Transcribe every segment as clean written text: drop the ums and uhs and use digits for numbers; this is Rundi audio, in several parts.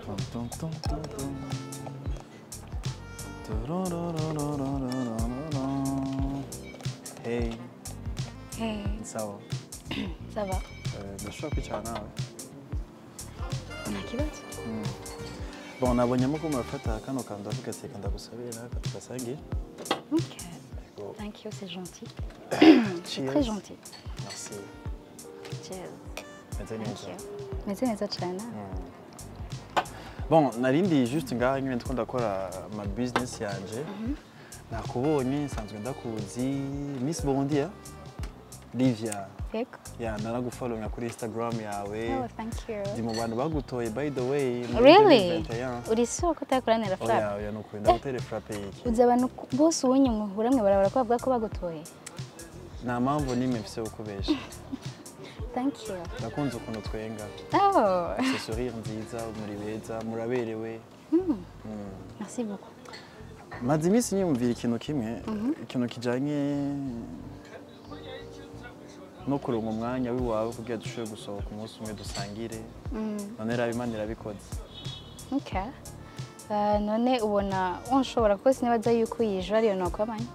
Tum, tum, tum, tum, tum. Turururururururu. Hey, Hey, sawa. Ça va? Ndashobora kwicara nawe? Nta kibazo. Bon, nabonyemo ko murafata kano kantu, ndavuga ati reka ndagusabire naka tugasangira. Ok. Yego. Thank you, c'est gentil. C'est Cheers. très gentil. Merci. Cheers. Meze Thank neza. you. Meze neza cyane. Bon, narindi juste ngaha nyine ndiko ndakora ama business yanje. Nakubonye, nsanzwe ndakuzi, Miss Burundi ya Livia. Yego. Ya, naragufollowinga kuri Instagram yawe. Oh, thank Ndi you. mu bantu bagutoye, by the way, muri Really? 2021. Uri sure ko utakoranira frappe? Oya, oya, nukuri ndagutera frappe iki. Uzi abantu bose ubonye muhura mwe barabara ko bavuga ko bagutoye. Nta mpamvu n'imwe mfise yo kukubesha. Thank you. Ndakunze ukuntu twenga. Oh, c'est sourire nziza, muri beza, muraberewe. Merci beaucoup. Maze iminsi niyumvira ikintu kimwe, ikintu kijanye no kuronka umwanya w'iwawe kugira dushobore gusohoka umunsi umwe dusangire. None raba, Imana irabikoze. Okay. None ubona unshobora, kuko sinibaza yuko iyi joro ariyo nokwamanya.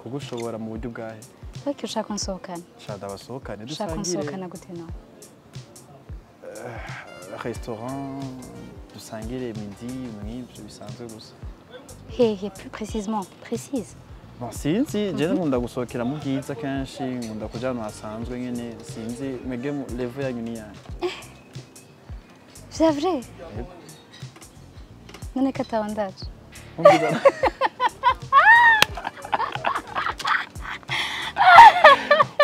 Kugushobora mu buryo bwahe? Ariko ushaka kunsohokana. Shaka ndabasohokane, Ushaka dusangire. kunsohokana gute no? Restaurant, dusangire midi, mw'ibyo bisanzwe gusa. Hehe, plus précisément, précise. Bon, sinzi, jewe nkunda gusohokera mu bwiza kenshi, nkunda kuja ahantu hasanzwe nyene, sinzi mwebwe level yanyu ni yanyu. C'est vrai? Yego. None ko ataba ndaje. Mu bwiza.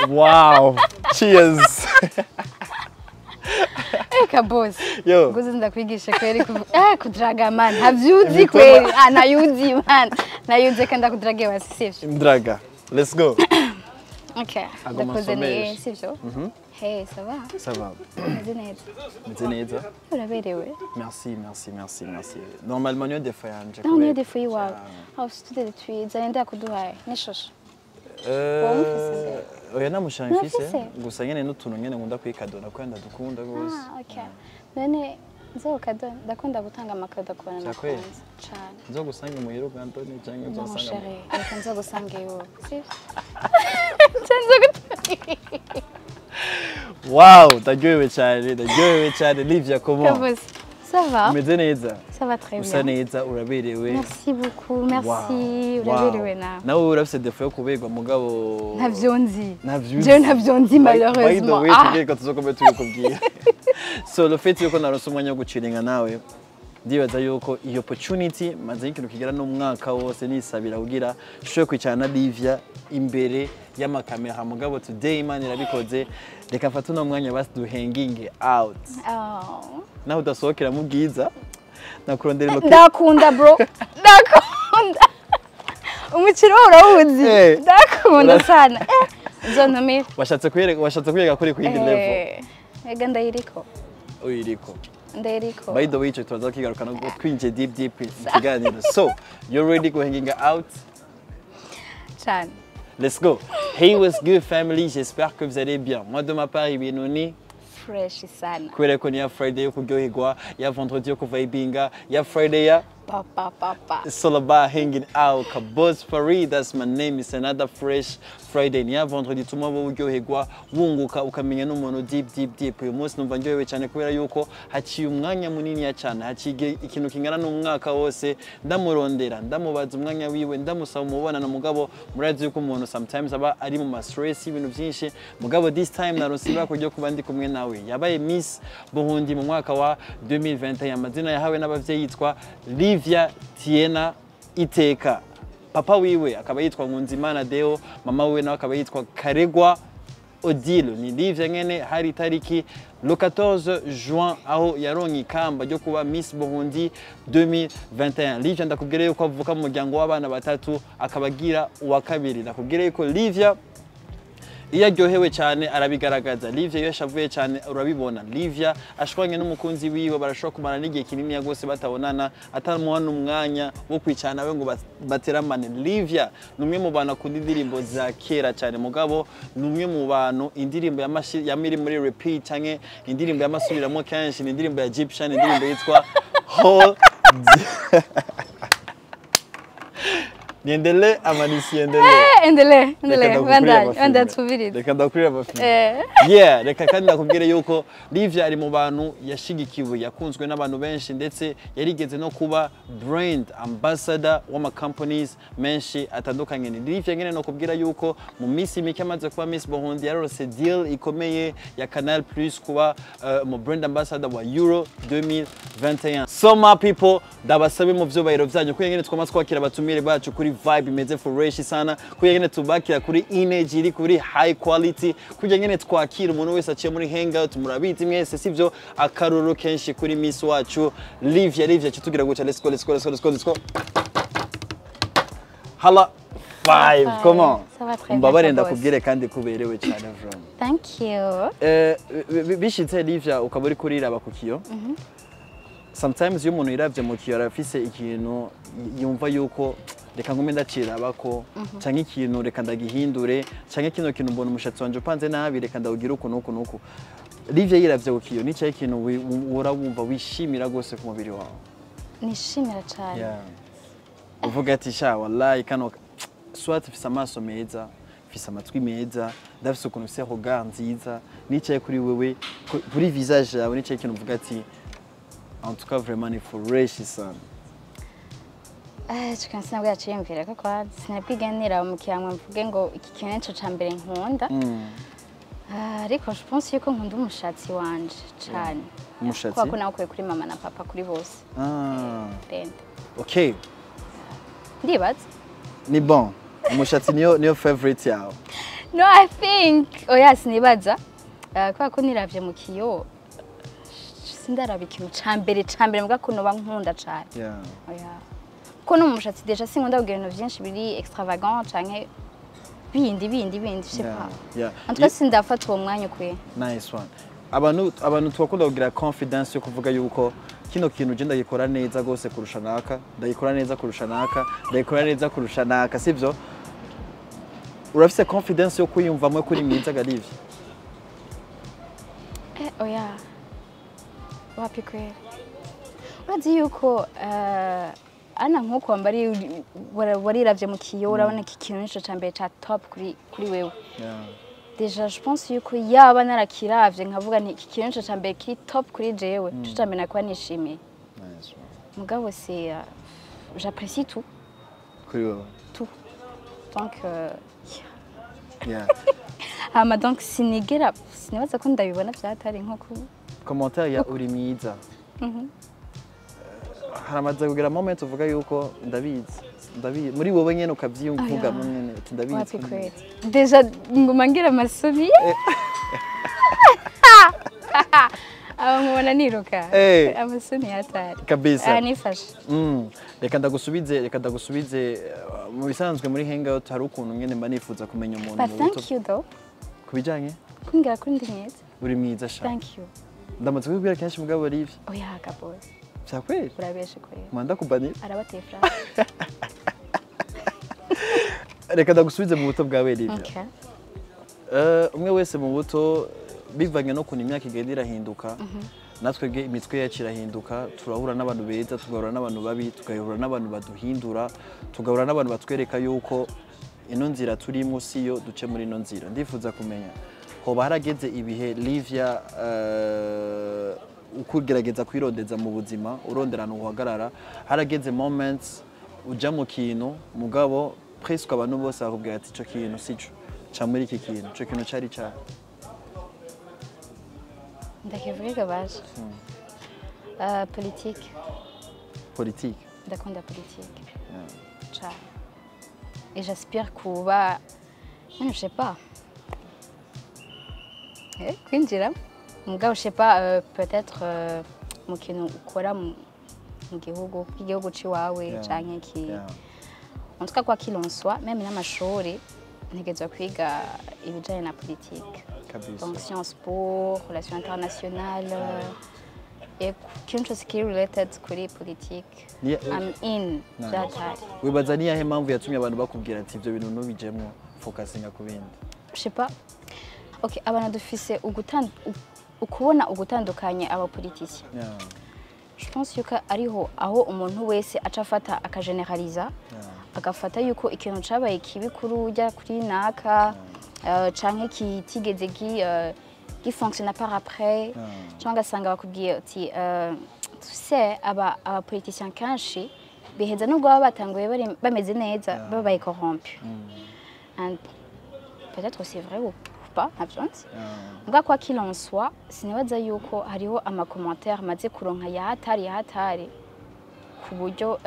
Wow! Cheers! Eka boss. Yo. Nguzi ndakwigisha kweri kudraga man. Ntavyuzi kweri. Ah, nayuzi man. Nayuzi kandi ndakudrage wasi, sivyo? Imdraga. Let's go. Okay. Agoma Ndakuzaniye, nsomeshe. sivyo? Hey, ça va? Ça va. Meze neza. Meze neza. Uraberewe. Merci, merci, merci, merci. Normalement niyo défaut yanje. Non, niyo défaut yiwawe. Aho ufite utudede twiza, ninde yakuduhaye? N'ishusho. Wowe umufise mbere? Oya, nta mushanga mfise. Ntafise? Gusa nyene n'utuntu nyene nkunda kwikadona kubera ndadukunda gose. Ah, okay. None nzokado, ndakunda gutanga amakado ku bantu Vya kweli? nakunze cane. Nzogusanga muhira ugandone canke Non, nzosanga chérie, reka nzogusanga iwawe. Sivyo? Nzogusanga. Wow, ndaryohewe cyane, ndaryohewe cyane. Livia, comment? Kabuze. Ça va? Umeze neza? Ça va très Usa bien. neza, uraberewe. Merci beaucoup, merci. Wow. Uraberewe Wow. nawe. Nawe urafise défaut yo kuberwa, mugabo Ntavyo nzi. Ntavyo uzi. Jewe ntavyo nzi, By the malheureusement. way, Ah. tubwire ko tuzokombe tubikubwira. So le fait yuko naronse umwanya wo guciringa nawe, ndibaza yuko iyo opportunity maze nk'ikintu kigera n'umwaka wose nisabira kugira nshobore kwicarana na Livia imbere y'amakamera, mugabo today Imana irabikoze. Reka mfate uno mwanya basi duhanginge out. Oh. Naho udasohokera mu bwiza, nakurondera Ndakunda bro. Ndakunda. Umukino urawuzi. Ndakunda sana. Nzontumire. Washatse kwereka kuri kuyindi level. Ega ndayiriko. Uyiriko. Ndayiriko. By the way, icyo turaza kigaruka no twinjiye deep deep mu kiganiro. So you're ready go hanging out? Cane. Let's go. Hey, what's good family? J'espère que vous allez bien. Moi, de ma part, ibintu ni Fresh sana. Kubera ko ni ya Friday yo kuryoherwa, ya vendredi yo kuvibinga, ya Friday ya Papa papa. It's all about hanging out. Kabos Farid, that's my name. It's another fresh Friday. Ni ya vendredi tuma wowe uryoherwa, wunguka, ukamenya n'umuntu deep deep deep. Uyu munsi numva ndyohewe cyane kubera yuko haciye umwanya munini ya cyane, haciye ikintu kingana n'umwaka wose ndamurondera, ndamubaza umwanya wiwe, ndamusaba umubonano, mugabo murazi yuko umuntu sometimes aba ari mu ma stress y'ibintu byinshi, mugabo this time naronse ibako ryo kuba ndi kumwe nawe. Yabaye Miss Burundi mu mwaka wa 2021. Amazina yahawe n'abavyeyi yitwa Livia Tiena Iteka. Papa wiwe akaba yitwa Nkunzimana Deo, mama wiwe nawe akaba yitwa Karegwa Odile. Ni Livia nyene, hari itariki le 14 juin aho yaronye ikamba ryo kuba Miss Burundi 2021. Livia, ndakubwira yuko avuka mu muryango w'abana batatu, akaba agira uwa kabiri. Ndakubwira yuko Livia Iyo aryohewe cyane arabigaragaza. Livia iyo yashavuye cyane urabibona. Livia ashwanye n'umukunzi wiwe barashobora kumara n'igihe kinini rwose batabonana, atamuha n'umwanya wo kwicara nawe ngo bateramane. Livia ni umwe mu bantu akunda indirimbo za kera cyane, mugabo ni umwe mu bantu indirimbo yama iri muri repeat canke indirimbo y'amasubiramo kenshi ni indirimbo ya Egyptian, indirimbo yitwa Hold. Niendelee ama nisiendelee? Endelee, endelee. Reka ndagukurire Bandanye, amafilme. bandanye twumvirize. Reka ndakurire amafilme. Eh. Yeah, reka kandi ndakubwire yuko Livia ari mu bantu yashigikiwe, yakunzwe n'abantu benshi, ndetse yarigeze no kuba brand ambassador w'ama companies menshi atandukanye. Ni Livia nyene no kubwira yuko mu minsi mike amaze kuba Miss Burundi yarose deal ikomeye ya Canal Plus kuba mu brand ambassador wa Euro 2021. So my people, ndabasabe mu vyubahiro vyanyu, kuko nyene twama twakira abatumire bacu kuri vibe imeze fresh sana, kuko nyene tubakira kuri energy iri kuri high quality, kuko nyene twakira umuntu wese aciye muri hangout, murabizi mwese, sivyo? Akaruru kenshi kuri Miss wacu Livia. Livia, tugira guca, let's go, let's go, let's go, let's go, let's go. Hala five. Five. Comment? Ça va très bien, Mbabare ça ndakubwire kandi kuberewe cyane vraiment. Thank you. Bishitse Livia ukaba uri kuriraba ku kiyo, sometimes iyo umuntu yiravye mu kiyo arafise ikintu yumva yuko reka ngume ndaciraba ko, canke ikintu reka ndagihindure, canke kino kintu mbona umushatsi wanje upanze nabi, reka ndawugire uku n'uku n'uku. Livia yiravye ku kiyo, nicaye ikintu uhora wumva wishimira rwose ku mubiri wawe? Nishimira cyane. Yeah. Uvuga ati sha wallahi kano soit mfise amaso meza, mfise amatwi meza, ndafise ukuntu mfise regard nziza, nicaye kuri wewe, kuri visage yawe, nicaye ikintu uvuga ati en tout cas vraiment ni fresh sana? Eh, cyo sinabwo yaciyumvira ko kwa sinabwiganira mu kiyamwe mvuge ngo iki kintu nico ca mbere nkunda. Ah, ariko je pense yuko nkunda umushatsi wanje cyane. Umushatsi? Kubera ko nawukuye kuri mama na papa, kuri bose. Ah. Ndende. Okay. Ndibaza. Ni bon, umushatsi niyo favorite yawe? No, I think oya, sinibaza. Kubera ko niravye mu kiyo sindaraba ikintu ca mbere mbwa ko noba nkunda cane. Oya, ko no mu mushatsi déjà sinkunda kugira ibintu vyinshi biri extravagant canke bindi bindi bindi, je sais pas. En tout cas sindafata uwo mwanya ukwiye. Nice one. Abantu twakunda kugira confidence yo kuvuga yuko kino kintu je ndagikora neza gose kurusha naka, ndagikora neza kurusha naka, ndagikora neza kurusha naka, sivyo? Urafise confidence yo kwiyumvamwe kuri mwiza ga Livia? Eh, oya, wapi kweli. Urazi yuko ana nkuko wambari wariravye mu kiyo urabona iki kintu nico ca mbere ca top kuri wewe. Déjà je pense yuko yaba narakiravye nkavuga nti iki kintu nico ca mbere kiri top kuri jewe, ico ca mbere nakuba nishimiye. Nice one. Mugabo c'est j'apprécie tout. Kuri wewe. Tout, donc hama donc sinigera sinibaza ko ndabibona vyatari nko ku Commentaire ya uri mwiza, haramaze kugira moment uvuga yuko ndabizi, ndabizi, muri wowe nyene ukavyiyumvuga Oya. nyene ati ndabizi Wapi ko kweli, déjà nguma ngira amasoni aba nkubona niruka. Amasoni yatari. Kabisa. Ah, nifashe. Reka ndagusubize mu bisanzwe muri hangout hari ukuntu nyene mba nifuza kumenya umuntu But mu thank buto you though. Ku bijanye Kumbwira ko ndi mwiza. Uri mwiza sha. Thank you. Ndamaze kubibwira kenshi mugabo Olivia. Oya kabosi. Vyakweli. Urabeshe kweli. Mwanda kubanira. Arabateye frase. Reka ndagusubize mu buto bwawe, Olivia. Okay. Umwe wese mu buto, bivanye no kuntu imyaka igenda irahinduka, natwe imitwe yacu irahinduka, turahura n'abantu beza, tugahura n'abantu babi, tugahura n'abantu baduhindura, tugahura n'abantu batwereka yuko ino nzira turimo siyo, duce muri ino nzira. Ndifuza kumenya hoba harageze ibihe Livia ukugerageza kwirondeza mu buzima, urondera ahantu uhagarara, harageze moments uja mu kintu, mugabo presque abantu bose bakubwira ati ico kintu sico, ca muri iki kintu, ico kintu cari cahe? Ndakivuga baje. Politique. Politique? Ndakunda politique. Cane. Et j'aspire kuba, je sais pas. Eh, kwinjira. Mugabo je sais pas, peut-être mu kintu ukora mu gihugu, igihugu ciwawe canke ki. En tout cas quoi qu'il en soit, même n'amashuri Ntegerezwa kwiga ibijanye na politique. Kabisa. Donc sciences po, relations internationales, et ikintu cyose kiri related kuri politique. I'm in. Nice. Byatari. Wibaza niyahe mpamvu yatumye abantu bakubwira ati ibyo bintu ntubijemwo, focusinga ku bindi? Je sais pas. Ok, abantu dufise ukubona ugutandukanye abapoliticiens. Je pense yuko ariho aho umuntu wese aca afata akageneraliza, agafata yuko ikintu cabaye kibi kuri urya, kuri naka, canke kitigeze gifonctionna par après, canke ugasanga bakubwiye uti tu sais, aba abapoliticiens kenshi biheza nubwo baba batanguye bameze neza, babaye corrompu. And peut-être c'est vrai ou pas, ntabyo nzi. Mbwa quoi qu'il en soit, sinibaza yuko hariho amacommentaires maze kuronka ya hatari, ya hatari, ku buryo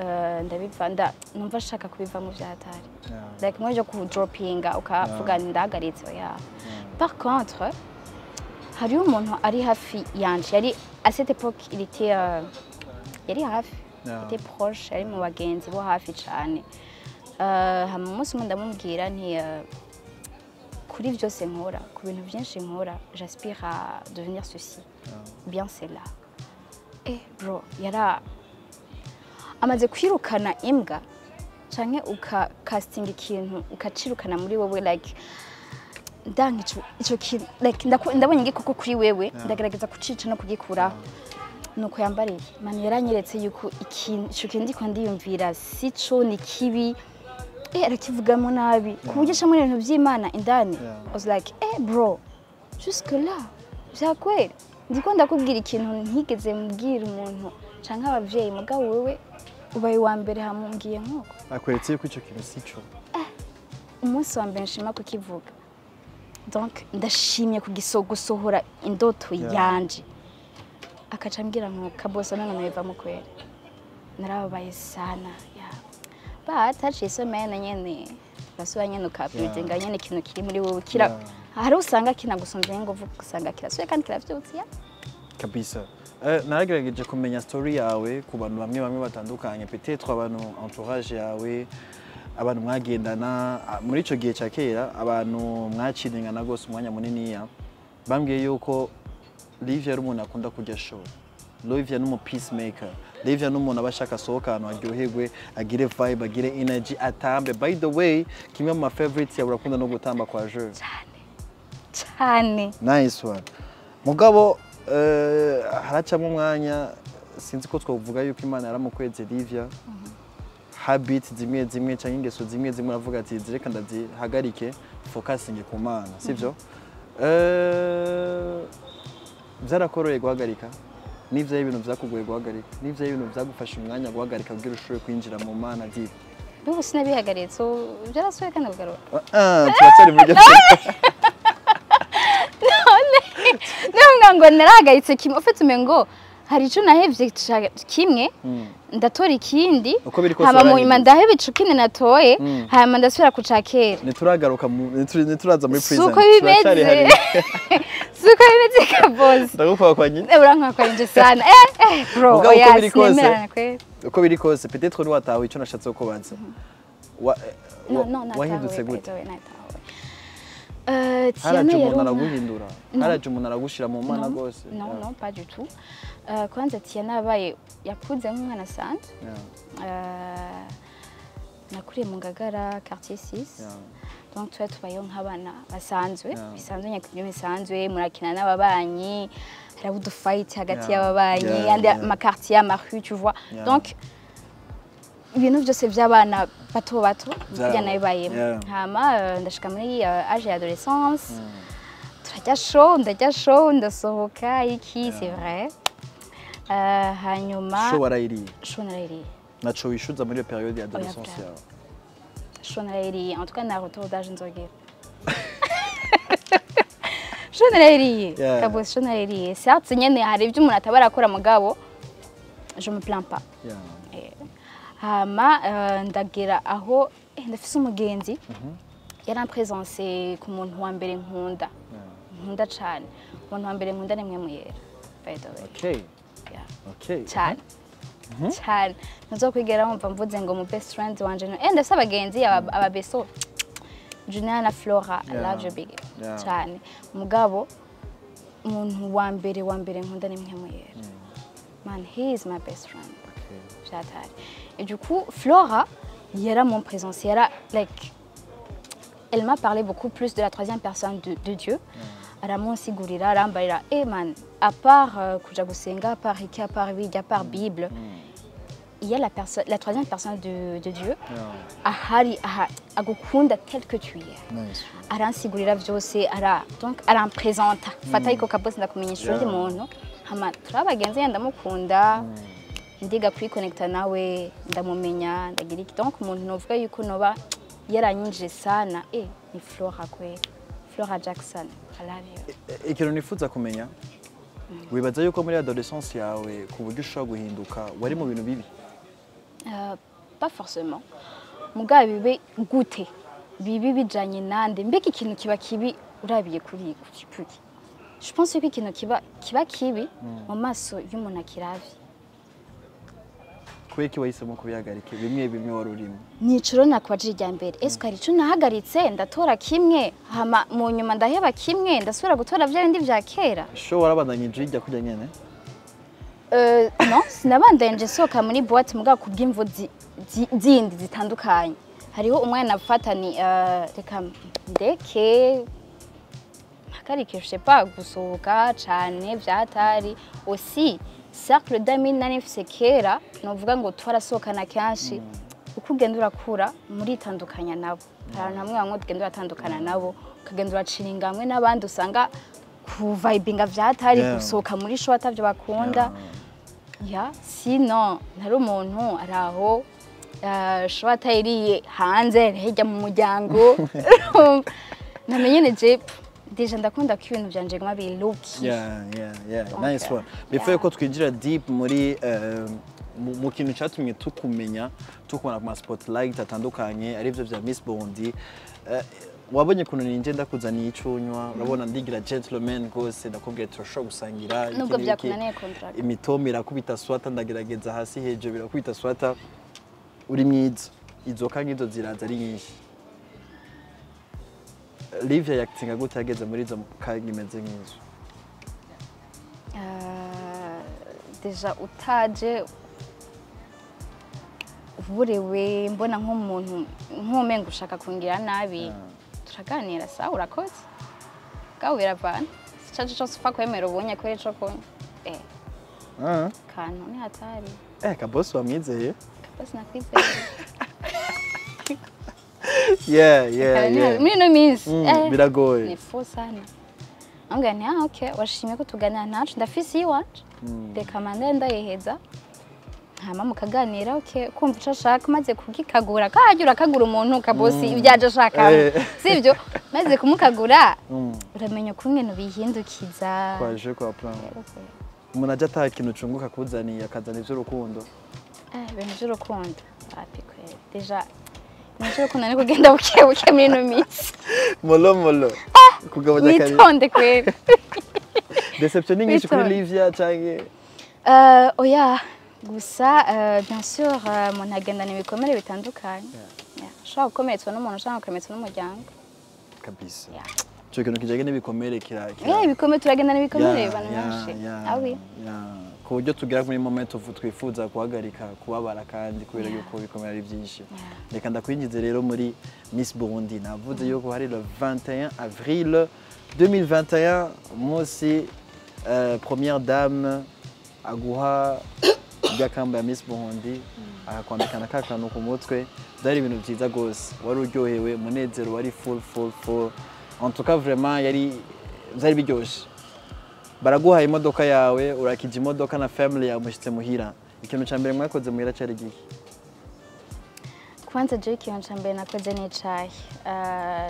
ndabiva numva nshaka kubivamo vya hatari, like mwe kudropinga ukavuga ndahagaritse, oya. Par contre, hariho umuntu ari hafi yanje, yari à cette époque, il était yari hafi, était proche, yari mu bagenzi bo hafi cane. Hama umunsi umwe ndamubwira nti kuri byose nkora, ku bintu byinshi nkora, j'aspire à devenir ceci, bien cela. Bro, yara amaze kwirukana imbwa canke ukakastinga ikintu ukacirukana muri wowe, like ndanka ico kintu, like ndabonye igikoko kuri wewe, ndagerageza kucica no kugikuraho. Nuko yambariye mani, yaranyeretse yuko ikintu ico kintu ndiko ndiyumvira sico, ni kibi. Arakivugamo nabi ku buryo acamo ibintu by'Imana indani. I was like, bro, jusque là vyakwera ndiko ndakubwira ikintu ntigeze mbwira umuntu canke abavyeyi, mugabo wewe ubaye uwa mbere hamumbwiye nk'uko. Akweretse yuko ico kintu sico. Umunsi wa mbere nshima kukivuga, donc ndashimye gusohora indoto yanje, akaca ambwira ngo kabosa none nabivamo kwera, narababaye sana, yeah. But haciye isemaine nyene urasubira nyene ukabuildinga nyene ikintu kiri muri wowe kira. Hari usanga kinagusumvye inguvu, usanga kirasubiye kandi kiravyutse, yeah. Kabisa. Naragerageje kumenya story yawe ku bantu bamwe bamwe batandukanye, peut-être abantu entourage yawe, abantu mwagendana muri ico gihe cya kera, abantu mwaciringana rwose umwanya muniniya, bambwiye yuko Livia ari umuntu akunda kurya show, Livia ni umu peacemaker, Livia ni umuntu aba ashaka asohoka ahantu aryoherwe, agire vibe, agire energy, atambe. By the way, kimwe mu ma favorites yawe, urakunda no gutamba kwa jeu. Cyane cyane. Nice one. Mugabo haracamo umwanya, sinzi ko twavuga yuko Imana yaramukweze Livia, habit zimwe zimwe cyangwa ingeso zimwe zimwe uravuga ati reka ndazihagarike, focusinge ku Mana, sibyo? Byarakoroheye guhagarika n'ivyo ibintu byakugoye guhagarika, n'ivyo ibintu byagufasha umwanya guhagarika kugira ushobore kwinjira mu Mana deep? N'ubu sinabihagaritse, ubu byarasubiye kandi kugaruka. Ah, turacyari muri byo. None niyo ngo narahagaritse kimwe, ufite umengo hari ico nahevye kimwe, ndatora ikindi. Uko biri kose hama mu nyuma warahindutse. Ndaheba ico kindi natoye, hama ndasubira kuca kera. Ntituragaruka ntituraza muri prison. Suko bimeze. Turacyari hariya. Suko bimeze kabozi. Ndagukwa kwa nyine. Urankwakwanje sana, bro. Mugabo uko Oya, biri kose, sinemerana kweli. Uko biri kose, peut-être ntiwatawe icyo nashatse kubaza. No, no, natahuye. Wahindutse By gute? the way, natahuye. Haraje Tiana umuntu yari araguhindura? No. Haraje umuntu aragushira mu Mana Non, rwose? non, Yeah. non, pas du tout. Kwanza Tiana yabaye yakuze nk'umwana asanzwe. Nakuriye mu Ngagara, quartier 6. Donc tuba tubayeho nk'abana basanzwe, bisanzwe nyakubyo bisanzwe, murakina n'ababanyi, hari udufight hagati y'ababanyi, andi amaquartier, amarue, tu vois. Donc ibintu byose by'abana bato bato burya nabibayemo. Hama ndashika muri âge ya adolescence, turajya show, ndarya show, ndasohoka iki, c'est vrai. Hanyuma Show warayiriye? Show narayiriye. Naco wishuza muri iyo période ya adolescence Oya. yawe? Show narayiriye, en tout cas nta retour d'âge nzogera. Show narayiriye. Kabose, show narayiriye, certes nyene hari ibyo umuntu ataba arakora, mugabo je me plains pas. Hama ndagera aho ndafise umugenzi yarampresence ku muntu wa mbere nkunda, nkunda cane. Umuntu wa mbere nkunda ni mwe muyera, by the way. Yeah. Cyane cyane, ntuzokwigera wumva mvuze ngo mu best friend wanje ndafise abagenzi ababeso. Junior na Flora, I love you big cyane. Mugabo umuntu wa mbere nkunda ni Mpwemu Yera. Man, he is my best friend. Vyatari. Et du coup, Flora, yara mon présence, yara, like, elle m'a parlé beaucoup plus de la troisième personne de Dieu. Aramunsigurira, arambarira, eh man, à part kuja gusenga, à part iki, à part ibirya, à part Bible, il y a la personne, la troisième personne de Dieu, ahari aha agukunda tel que tu es. Nice. Aransigurira vyose, ara donc arampresenta, fata iko kabose, ndakumenyesha undi muntu, hama turabagenzi, ndamukunda, ndiga kwikonekta nawe, ndamumenya, ndagira iki. Donc umuntu novuga yuko noba yaranyinjije sana, ni Flora kwe, Flora Jackson, I love you. Ikintu nifuza kumenya, wibaza yuko muri adolescence yawe, ku buryo ushobora guhinduka, wari mu bintu bibi? Pas forcément. Mugabo bibe gute, bibi bijanye nande? Mbega ikintu kiba kibi urabiye kuri? Je pense ko ikintu kiba kibi mu maso y'umuntu akiravye. Kubera iki wahisemo kubihagarika bimwe bimwe wari urimo? Nicuro nakwajije irya mbere, ese hari ico nahagaritse, ndatora kimwe, hama mu nyuma ndaheba kimwe, ndasubira gutora vya bindi vya kera. Sho warabandanyije ijya kurya nyene? Non, sinabandanye nsohoka muri boîte, mugabo kubw'imvo zindi zitandukanye. Hariho umwana nafata ni reka ndeke, mpagarike, je sais pas, gusohoka cane vyatari. Aussi cercle d'amis nari mfise kera, novuga ngo twarasohokana kenshi, uko ugenda urakura muritandukanya nabo. Hari ahantu hamwe hamwe ugenda uratandukana nabo, ukagenda uraciringa hamwe n'abandi, usanga kuvibinga vyatari, gusohoka muri show atavyo bakunda. Ya, sinon ntari umuntu araho show atayiriye hanze hirya mu muryango. Namenye neje déjà ndakunda ko ibintu vyanje guma biri low key. Yeah. Donc, Nice one. Before yuko twinjira deep muri mu kintu cyatumye tukumenya, tukubona ku ma spotlight atandukanye, arivyo vya Miss Burundi, wabonye ukuntu ninje ndakuzaniye icunywa, urabona ndigira gentleman rwose, ndakubwira turashobora gusangira iki Nubwo n'iki. byakunaniye contract. Imitoma irakubita swata, ndagerageza hasi hejuru birakubita swata. Uri mwiza, izo ka nk'izo ziraza ari nyinshi. Livia yakitinga gute yageze muri izo ka imeze nk'izo? Déjà utaje uburewe, mbona nk'umuntu nk'umenga ushaka kungira nabi, turaganira, sawa, urakoze, bwawe biravana, sicaje cose upfa kwemera ubonye kubera ico kunywa, kantu ni hatari. Kabosi wamwizeye. Kabasi nakwizeye. Muri ino minsi Biragoye. Ni faux sana. Ambwira nti: "Ah, okay, washimye ko tuganira, ntacu ndafise iwacu, reka mande ndayiheza." Hama mukaganira, okay, kumva ico ashaka, maze kugikagura kajya urakagura umuntu kabosi ibyaje ashaka, sivyo? Maze kumukagura, uramenya ukungene ubihindukiza. Kwaje kwa plan umuntu ajya ataha ikintu ucunguka akuzaniye, akazana iby'urukundo. Ibintu by'urukundo wapi kweli. Déjà ibintu by'urukundo ni kugenda buke buke muri ino minsi. Molo molo kugabanya kare. Witonde kweli. Déception ni nyinshi kuri Witonde. Livia canke? Oya, gusa bien sûr, umuntu agendana ibikomere bitandukanye. Yeah. Ushobora gukomeretswa n'umuntu, ushobora gukomeretswa n'umuryango. Kabisa. Yeah. Ico kintu kijanye n'ibikomere Ibikomere, turagendana ibikomere, abantu benshi. Ah oui. Yeah. Ku buryo tugera muri moment of twifuza guhagarika kubabara, kandi kubera yuko ibikomere ari byinshi. Reka ndakwinjize rero muri Miss Burundi. Navuze yuko hari le 21 avril 2021, umunsi première dame aguha ryakamba ya Miss Burundi, akakwambikana ka kantu ku mutwe. Byari ibintu byiza rwose, wari uryohewe, umunezero wari full full full. En tout cas, vraiment yari byari biryoshye. Baraguhaye imodoka yawe, urakija imodoka na family yawe, mushyitse muhira. Ikintu cya mbere mwakoze muhira cyari giki? Kwanza jewe ikintu ca mbere nakoze nicaye.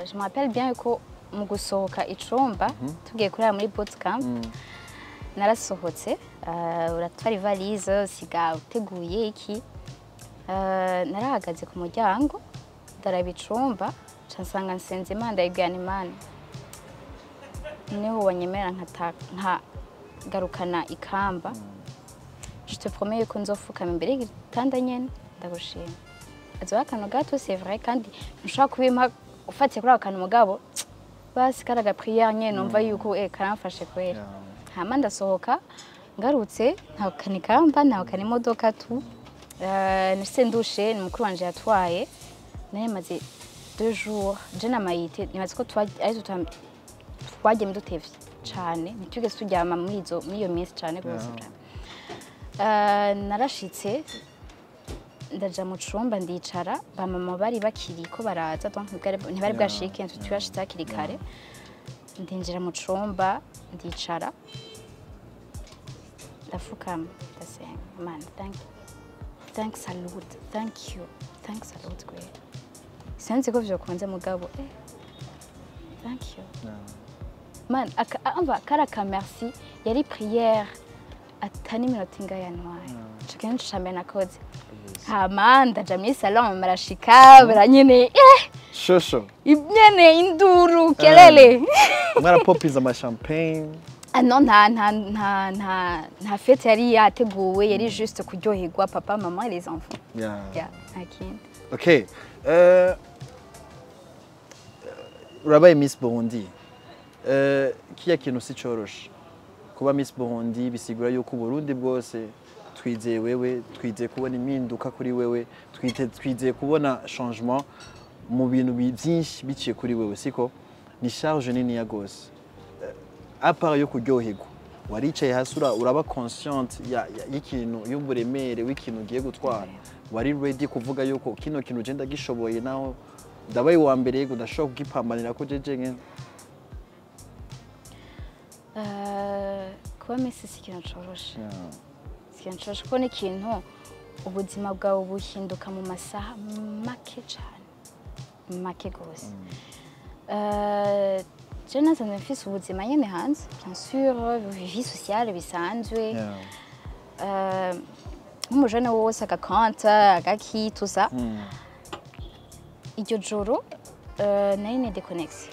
Je me rappelle bien ko mu gusohoka icumba tugiye kurara muri bootcamp, narasohotse, uratwara ivalise, usiga uteguye iki. Narahagaze ku muryango, ndaraba icumba, nca nsanga nsenze Imana, ndayibwira nti: "Imana, niho wanyemera nkagarukana ikamba, je te promets yuko nzofukama imbere y'igitanda nyene ndagushima." Azoba akantu gato, c'est vrai, kandi ntushobora kubimpa. Ufatiye kuri ako kantu, mugabo basi kari aga prière nyene, numva yuko karamfashe kwera. Hama ndasohoka, ngarutse ntahukana ikamba, ntahukana imodoka tu. Nashitse ndushe, ni mukuru wanje yatwaye. Nari maze 2 jours je na Mayite, nibaze ko ari twagiye dutevye cane, ntitwigeze turyama muri iyo minsi cane rwose. Narashitse ndaja mu cumba ndicara, ba mama bari bakiri ko baraza, donc ntibari bwashike, twashitse hakiri kare. Ndinjira mu cumba ndicara, ndafukama, ndasenga: "Mana, thank you, thanks a lot, thank you, thanks a lot kwera sinzi ko vyokunze, mugabo thank you man." Umva, kari aka merci, yari prière atani iminota ingahe yantwaye. Ico kintu nico ca mbere nakoze. Hama ndaja muri salon, mama arashika, baranyene Shosho. Nyene induru, kelele. Mwarapopinze ama champagne? Ah non, nta fête yari yateguwe, yari juste kuryoherwa, papa, maman et les enfants. Yeah, nta kindi. Okay. Urabaye Miss Burundi. Kiya kintu si coroshe. Kuba Miss Burundi bisigura yuko Burundi bwose twizeye wewe, twizeye kubona impinduka kuri wewe, twizeye kubona changement mu bintu byinshi biciye kuri wewe, siko? Ni charge nini ya gose. À part yo kuryoherwa, waricaye hasi uraba consciente y'ikintu, y'uburemere w'ikintu ugiye gutwara? Wari ready kuvuga yuko kino kintu je ndagishoboye, naho ndabaye uwa mbere, yego ndashobora kugipambanira ko jeje nyene? Kuba Miss si ikintu coroshe, si ikintu coroshe, kuko ni ikintu ubuzima bwawe buhinduka mu masaha make cane, make gose. Je nasanzwe mfise ubuzima nyene hanze, bien sûr, vie sociale bisanzwe. Nk'umujene wose, agakonta, agaki, tout ça. Iryo joro nari ni déconnecté.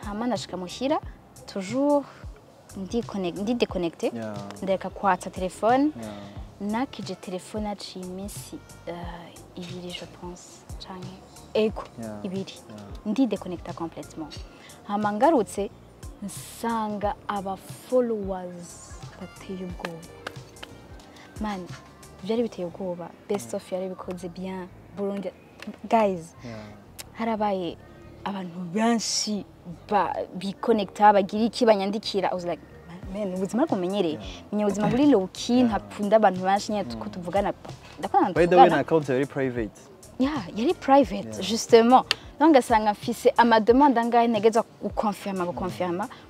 Hama ndashika muhira, toujours ndi déconnecté, ndareka kwatsa telefone. Nakije telefone haciye iminsi 2, je pense, canke ego 2. Ndi déconnecta complètement. Hama ngarutse nsanga aba followers bateye ubwoba, man, byari biteye ubwoba. Best of yari bikoze bien, Burundi guys. Harabaye abantu benshi bikonekta, bagira iki, banyandikira. I was like, man, ubuzima bwumenyereye, menya ubuzima buri low key, ntakunda abantu benshi nyine ko tuvugana, ndakunda By the way, na tuvugana. account yari private? Yeah, yari private justement, donc ngasanga mfise ama demande angahe ntegezwa gukonfirma,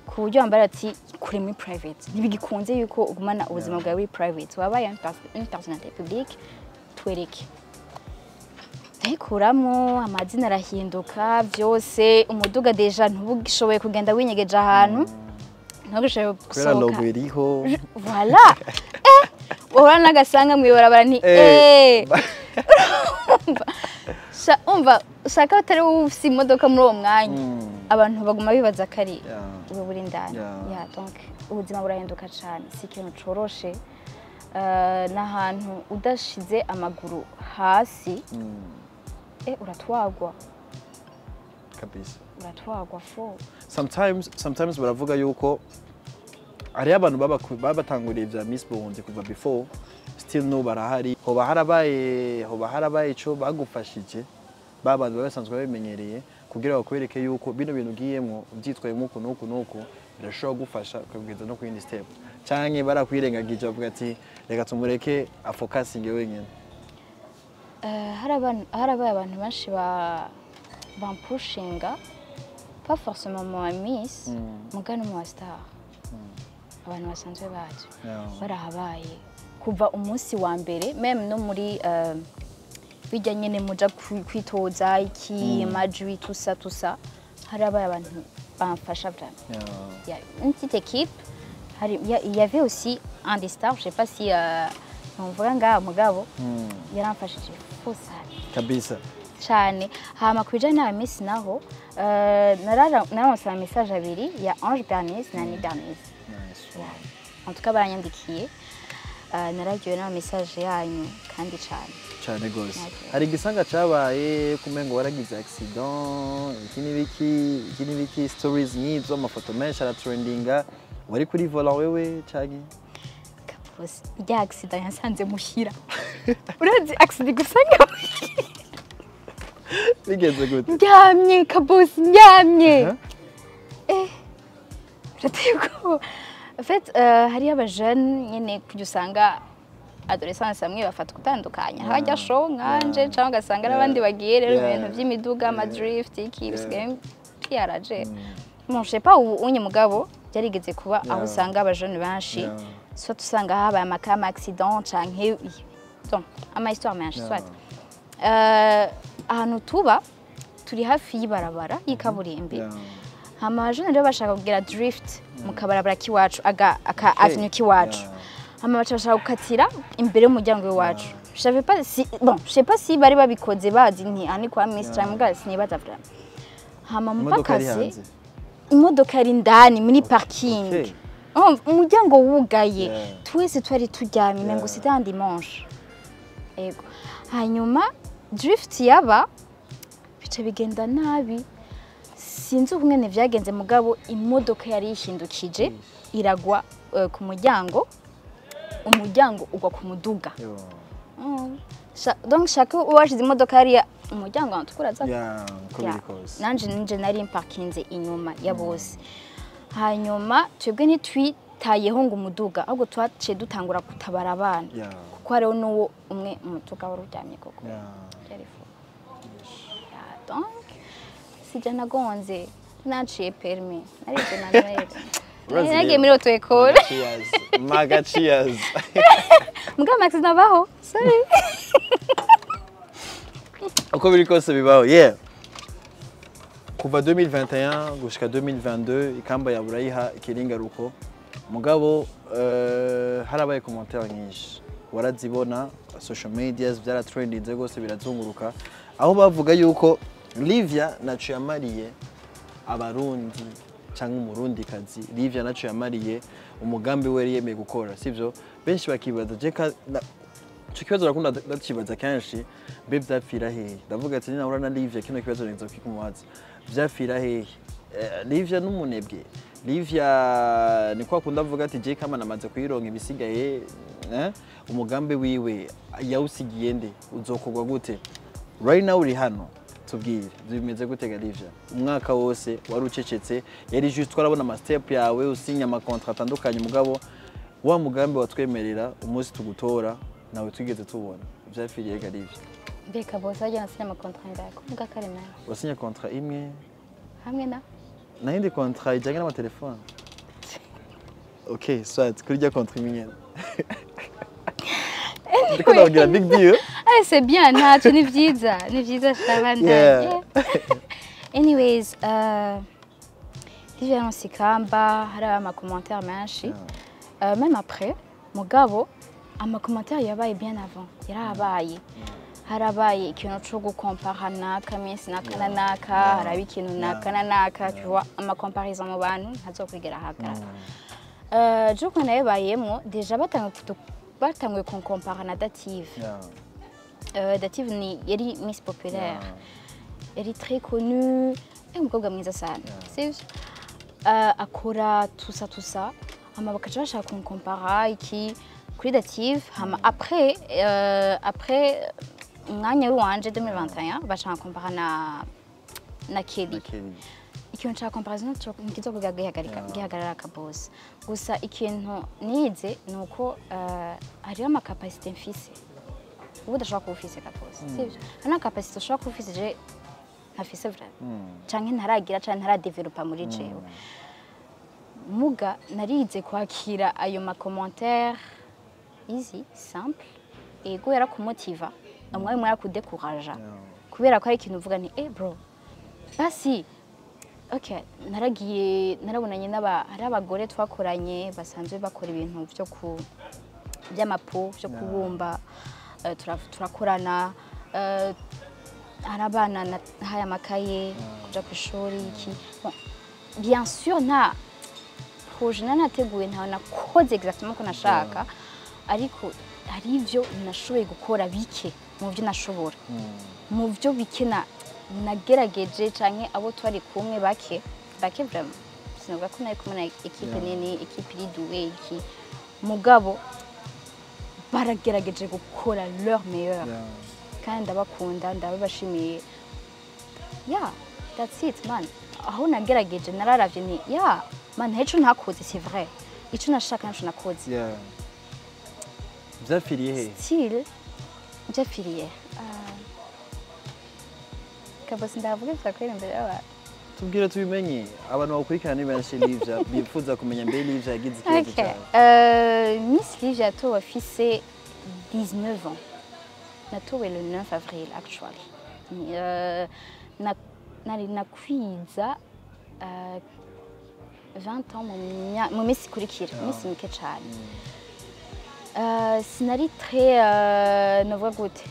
ku buryo wambara ati kure muri private ntibigikunze yuko ugumana ubuzima bwawe buri private, wabaye une personnalité publique, twereke. Ndayikuramo, amazina arahinduka byose, umuduga déjà ntubugishoboye kugenda winyegeje ahantu, ntugishoboye Kubera gusohoka. Logo iriho. Voilà, uhora n'agasanga mw'ibarabara ni umva ushaka atari wowe ufise imodoka muri uwo mwanya, abantu baguma bibaza ko ari ubu buri indani. Yeah, donc ubuzima burahinduka cyane, si ikintu coroshe. N'ahantu udashize amaguru hasi, uratwagwa. Kabisa. Uratwagwa fo. Sometimes baravuga yuko hariho abantu baba batanguriye vya Miss Burundi kuva before, still no barahari. Hoba harabaye ico bagufashije, ba bantu baba basanzwe babimenyereye, kugira bakwereke yuko bino bintu ugiyemwo ubyitwayemo uku n'uku n'uku birashobora gufasha ukabwiza no ku yindi step, canke barakwirengagije bavuga ati reka tumureke afokasinge wenyene? Harabaye abantu benshi ba bampushinga, pas forcément mu ba miss, muga no mu ba star, abantu basanzwe bazwi. Barahabaye kuva umunsi wa mbere, même no muri bijya nyene muja kwitoza iki, amajwi, tusa tusa, harabaye abantu bamfasha vraiment. Il y a une petite équipe. Il y avait aussi un des stars, je sais pas si numvuga ngaha, mugabo yaramfashije fosane Kabisa. Cyane. Hama ku bijanye n'aba miss naho, nararonse ama message abiri ya Ange Bernice na Annie Bernice. Nice. En tout cas baranyandikiye. Nararyohewe n'ama message yanyu kandi cane. Cyane gose. Naryohewe. Hari igisanga cabaye kumengo waragize accident, iki n'ibiki, iki n'ibiki, stories nk'izo, amafoto menshi aratrendinga. Wari kuri volant wewe canke? Kaposi, rya accident yasanze muhira. Urazi accident gusanga muhira? Bigenze gute? Ndyamye, kabosi, ndyamye. Huh? Eh, birateye ubwoba. En fait, hariyo abajene nyene kujya usanga adolescence bamwe bafata gutandukanya, hajya show nkanje cyangwa ugasanga n'abandi bagiye rero ibintu by'imiduga, ama drift, iki bisigaye byaraje. Bon, je sais pas, ubu unye mugabo byarigeze kuba aho usanga abajene benshi, soit usanga habaye amaka ama accident canke donc ama histoire menshi. Soit ahantu tuba turi hafi y'ibarabara y'ikaburimbi, hama abajene rero bashaka kugira drift mu kabarabara k'iwacu, aga aka avenue k'iwacu, hama baca bashaka gukatira imbere y'umuryango w'iwacu. Je savais pas si, bon, je sais pas si bari babikoze bazi nti aha ni kwa Miss canke, mbwa sinibaza vraiment. Hama Imodoka iri mupakase hanze? Imodoka iri indani muri parking. Urumva, umuryango wugaye. Twese twari turyamye, umengo c'était un dimanche. Ego, hanyuma drift yaba, bica bigenda nabi, sinzi ukungene vyagenze, mugabo imodoka yari yihindukije iragwa ku muryango, umuryango ugwa ku muduga. Yo. Donc chaque uwashize imodoka hariya, umuryango watukura aza. Yeah, uko Ya. biri kose. Nanje ninje nari mpakinze inyuma ya bose. Hanyuma twebwe ntitwitayeho ngo umuduga, ahubwo twaciye dutangura gutabara abana, kuko hariho n'uwo umwe umuduga wari uryamye koko. Byari fou. Ya, donc sije nagonze, naciye permis, narize manuel. Urazi Nagiye rero. muri auto école. Maga cheers. Maga cheers. Mbwa Max nabaho, sorry. Uko biri kose bibaho. Yeah. Kuva 2021 gushika 2022 ikamba ya burayiha ikiringaruko. Mugabo harabaye commentaire nyinshi. Warazibona social medias, byaratrendinze rwose, birazunguruka. Aho bavuga yuko Livia naco yamariye Abarundi cyangwa Umurundikazi, Livia naco yamariye umugambi we yari yemeye gukora, sivyo? Benshi bakibaza je ico kibazo nakunda ndakibaza kenshi: mbe vyapfira hehe? Ndavuga ati ninahura na Livia kino kibazo nza kikumubaza: vyapfira hehe? Livia n'umunebwe, Livia ni kwa kundi avuga ati je kama namaze kuyironka ibisigaye, eh? Umugambi wiwe yawusigiye nde? Uzokorwa gute? Right now uri hano, tubwire bimeze gute ga Livia? Umwaka wose wari ucecetse, yari juste twarabona ama step yawe usinya ama contrat atandukanye, mugabo wa mugambi watwemerera umunsi tugutora nawe twigeze tubona. Vyapfiriye ga Livia? Mbega bose bajya nasinya ama contrat ngahe ko mbwa kare nawe? Wasinye contrat imwe. Hamwe na Nayindi contrat ijanye n'amatelefone. Okay, soit kuri rya contrat imwe nyene ndiko ndababwira big deal. Ah, c'est bien, ntacyo, ni byiza, ni byiza shabanda. Anyways, Livia Nsikamba, hari ama commentaire menshi. Même après, mugabo ama commentaire yabaye bien avant, yarabaye. Harabaye ikintu co gukompara naka minsi naka na naka, haraba ikintu naka na naka, tu vois, ama comparaison mu bantu ntazokwigera ahagarara. Je ukuntu nabibayemwo, déjà batanguye kunkompara na Dative. Dative ni yari Miss Populaire. Yari très connue, ari umukobwa mwiza sana. Sivyo? Akora tusa tusa, hama bakaca bashaka kunkompara iki kuri Dative, hama après umwanya w'iwanje 2021 baca bankompara na Kelly. Kelly. Ikintu ca comparaison ntikizokuga gihagarika, gihagarara kabose. Gusa ikintu nize ni uko hariho ama capacité mfise ubu udashobora kuba ufise, kabose, sivyo? Hari na capacité ushobora kuba ufise je ntafise vraiment, canke ntaragira, canke ntaradevelopa muri jewe. Muga narize kwakira ayo ma commentaire easy, simple. Ego, yarakumotiva, umwanya umwe yarakudekuraja, kubera ko hari ikintu uvuga nti eh bro, basi okay, naragiye narabonanye n'aba, hari abagore twakoranye basanzwe bakora ibintu byo ku by'amapu byo kubumba, turakorana, hari abana nahaye amakaye kuja ku ishuri iki. Bon, bien sûr nta projet nari nateguye, ntawe nakoze exactement ko nashaka. Ariko hari ivyo nashoboye gukora bike mu byo nashobora, mu byo bike nagerageje, canke abo twari kumwe bake bake. Vraiment sinavuga ko nari kumwe na équipe nini, équipe iri douée iki, mugabo baragerageje gukora leur meilleur. Kandi ndabakunda, ndababashimiye. Yeah, that's it, man. Aho nagerageje, nararavye ni yeah man, hari ico ntakoze, c'est vrai, ico nashaka naco nakoze. Yeah. Vyapfiriye he? Still byapfiriye kabasi, ndavuga vyakwera imbere y'abantu. Tubwire tubimenye, abantu bakurikirana ni benshi. Livia bifuza kumenya mbere Livia yagize ikibazo Okay. cyawe. Miss Livia yatowe afise 19 ans. Natowe le 9 avril actually. Nari nakwiza 20 ans mu minsi ikurikira, mu minsi mike cane. Sinari très novuga gute,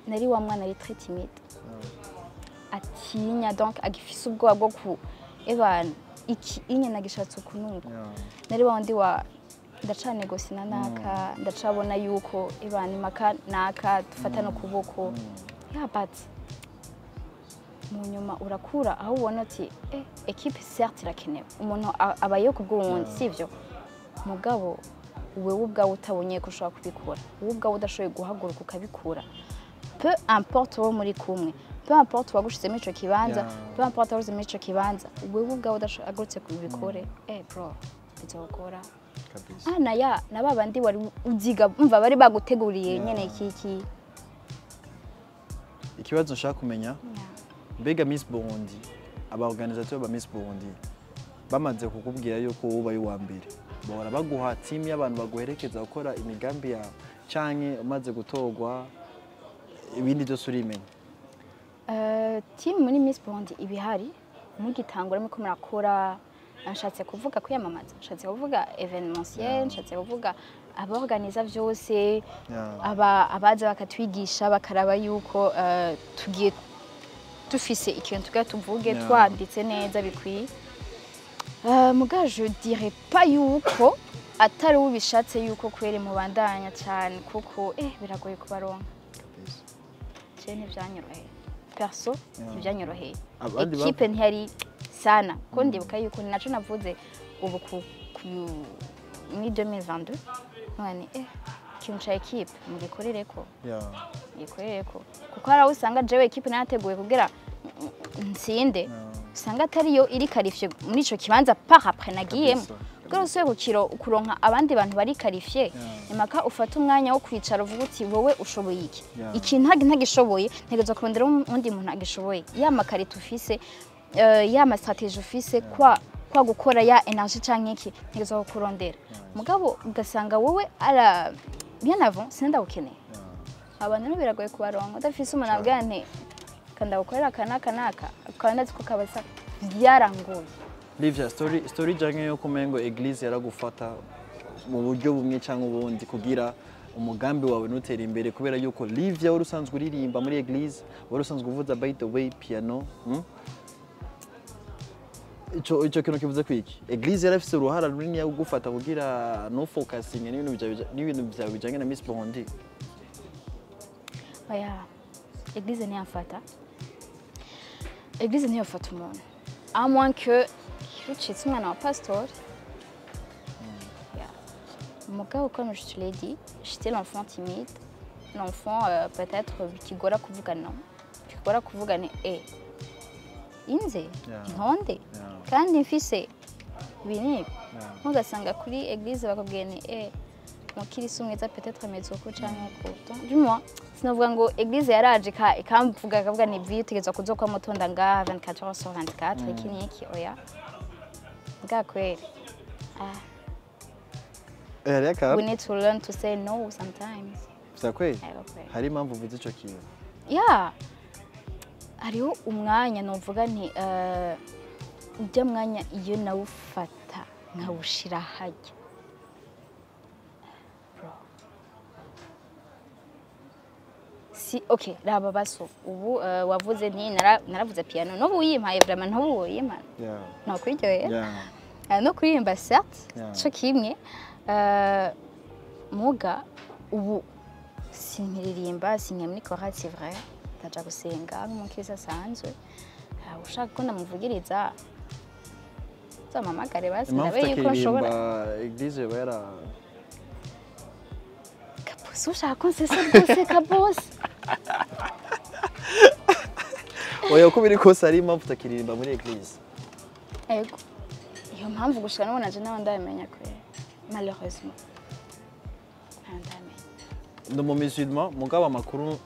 nari wa mwana ari très timide, atinya, donc agifise ubwoba bwo ku ebana iki inye nagishatse uku nuku. Nari wa wundi wa ndacanegosi na naka, ndacabona yuko ebana impaka naka dufata no kuboko. Yeah, but mu nyuma urakura, aho ubona ati équipe certes irakenewe, umuntu abayeho ku bw'uwundi, sivyo? Mugabo wewe ubwawe utabonye ko ushobora kubikora, wowe ubwawe udashoboye guhaguruka ukabikura, peu importe uwo muri kumwe, peu importe uwagushizemo ico kibanza, peu importe uwagushizemo ico kibanza, wewe ubwawe udahagurutse kubikore, bro, bizogora. Kabisa. Ah, na ya na ba bandi wari uziga umva bari baguteguriye nyene iki. Ikibazo nshaka kumenya, mbega Miss Burundi, aba organisateur ba Miss Burundi bamaze kukubwira yuko wowe ubaye uwa mbere, bahora baguha team y'abantu baguherekeza gukora imigambi yawe, canke umaze gutorwa ibindi byose urimenya? Team muri Miss Burundi ibihari mugitangura, muriko murakora, nshatse kuvuga kwiyamamaza, nshatse kuvuga événementiel, nshatse kuvuga aborganiza vyose, aba abaza bakatwigisha, bakaraba yuko tugiye dufise ikintu tugira tuvuge, twanditse neza bikwiye. Muga je dirais pas yuko atari ubishatse yuko kwere mubandanya cyane, kuko biragoye kubaronka. Kabisa. Je ntivyanyoroheye perso, ntivyanyoroheye. Abandi Équipe ntiyari sana, ko ndibuka yuko ni naco navuze ubu ku muri 2022 none ikintu ca équipe mugikorereko, mugikorereko, kuko hari aho usanga jewe équipe narateguye kugira nsinde, usanga atariyo iri qualifiée muri ico kibanza par après nagiyemo. Kugira usubiye kukiro kuronka abandi bantu bari qualifiés, impaka ufate umwanya wo kwicara uvuga uti wowe ushoboye iki, iki ntagishoboye, ntegerezwa kurondera uwundi muntu agishoboye, ya ma qualités ufise, ya ma stratégies ufise, kwa gukora ya énergie canke iki, ntegerezwa kukurondera. Mugabo ugasanga wowe ara bien avant sindagukeneye. Abantu rero biragoye kubaronka udafise umuntu abwira nti kandagukorera aka n'aka n'aka, ukaba ndazi ko kabasa byarangoye. Livia, story janke yo kumengo église yaragufata mu buryo bumwe cyangwa ubundi kugira umugambi wawe ntutere imbere, kubera yuko Livia wari usanzwe uririmba muri église, wari usanzwe uvuza, by the way, piano, Ico kintu kivuze kwiki? Église yarafise uruhara runini yo kugufata kugira no focusing n'ibintu byawe bijanye na Miss Burundi? Oya, église ntiyamfata, église ntiyofata umuntu à moins que ucitse umwana wa pastor. Yeah. Mugabo comme je te l'ai dit, j'étais l'enfant timide, l'enfant peut-être bikigora kuvuga non, bikigora kuvuga ni inze intonde, kandi mfise ibi n'ibi. Ntugasanga kuri église bakubwiye ni umukirisu mwiza peut-être ameze uku canke uku. Donc, du moins sinavuga ngo église yaraje ikamvuga ikavuga ni vi utegerezwa kuzokuba mutonda ngaha 24 heures sur 24, iki n'iki, oya. Bwa kweri, ah, Hariyo akantu. We need to learn to say no sometimes. Vya kweli? Ego kweri. Hari impamvu uvuze ico kintu? Ya, hariho umwanya novuga nti ujya mwanya iyo nawufata nkawushira hajya, bro, si okay. Raba baso ubu wavuze nti naravuze piano, n'ubu uyimpaye vraiment, n'ubu uyimpaye nokwiryohera. No kuririmba certes, co kimwe. Muga ubu sinkiririmba, sinkiri muri chorale, c'est vrai, ndaja gusenga nk'umukristo asanzwe. Ah, ushaka ko ndamuvugiriza, nzamamagare basi Impamvu ndabe yuko nshobora. utakiririmba, église yoba yara Kabosi, ushaka ko nsesa rwose, Kabosi. Oya, uko biri kose hari impamvu utakiririmba muri église. Ego, iyo mpamvu gushika n'ubu nanje nawe ndabimenya kwe, malheureusement ntayo ndamenya. Ndi umu musulman, mugabo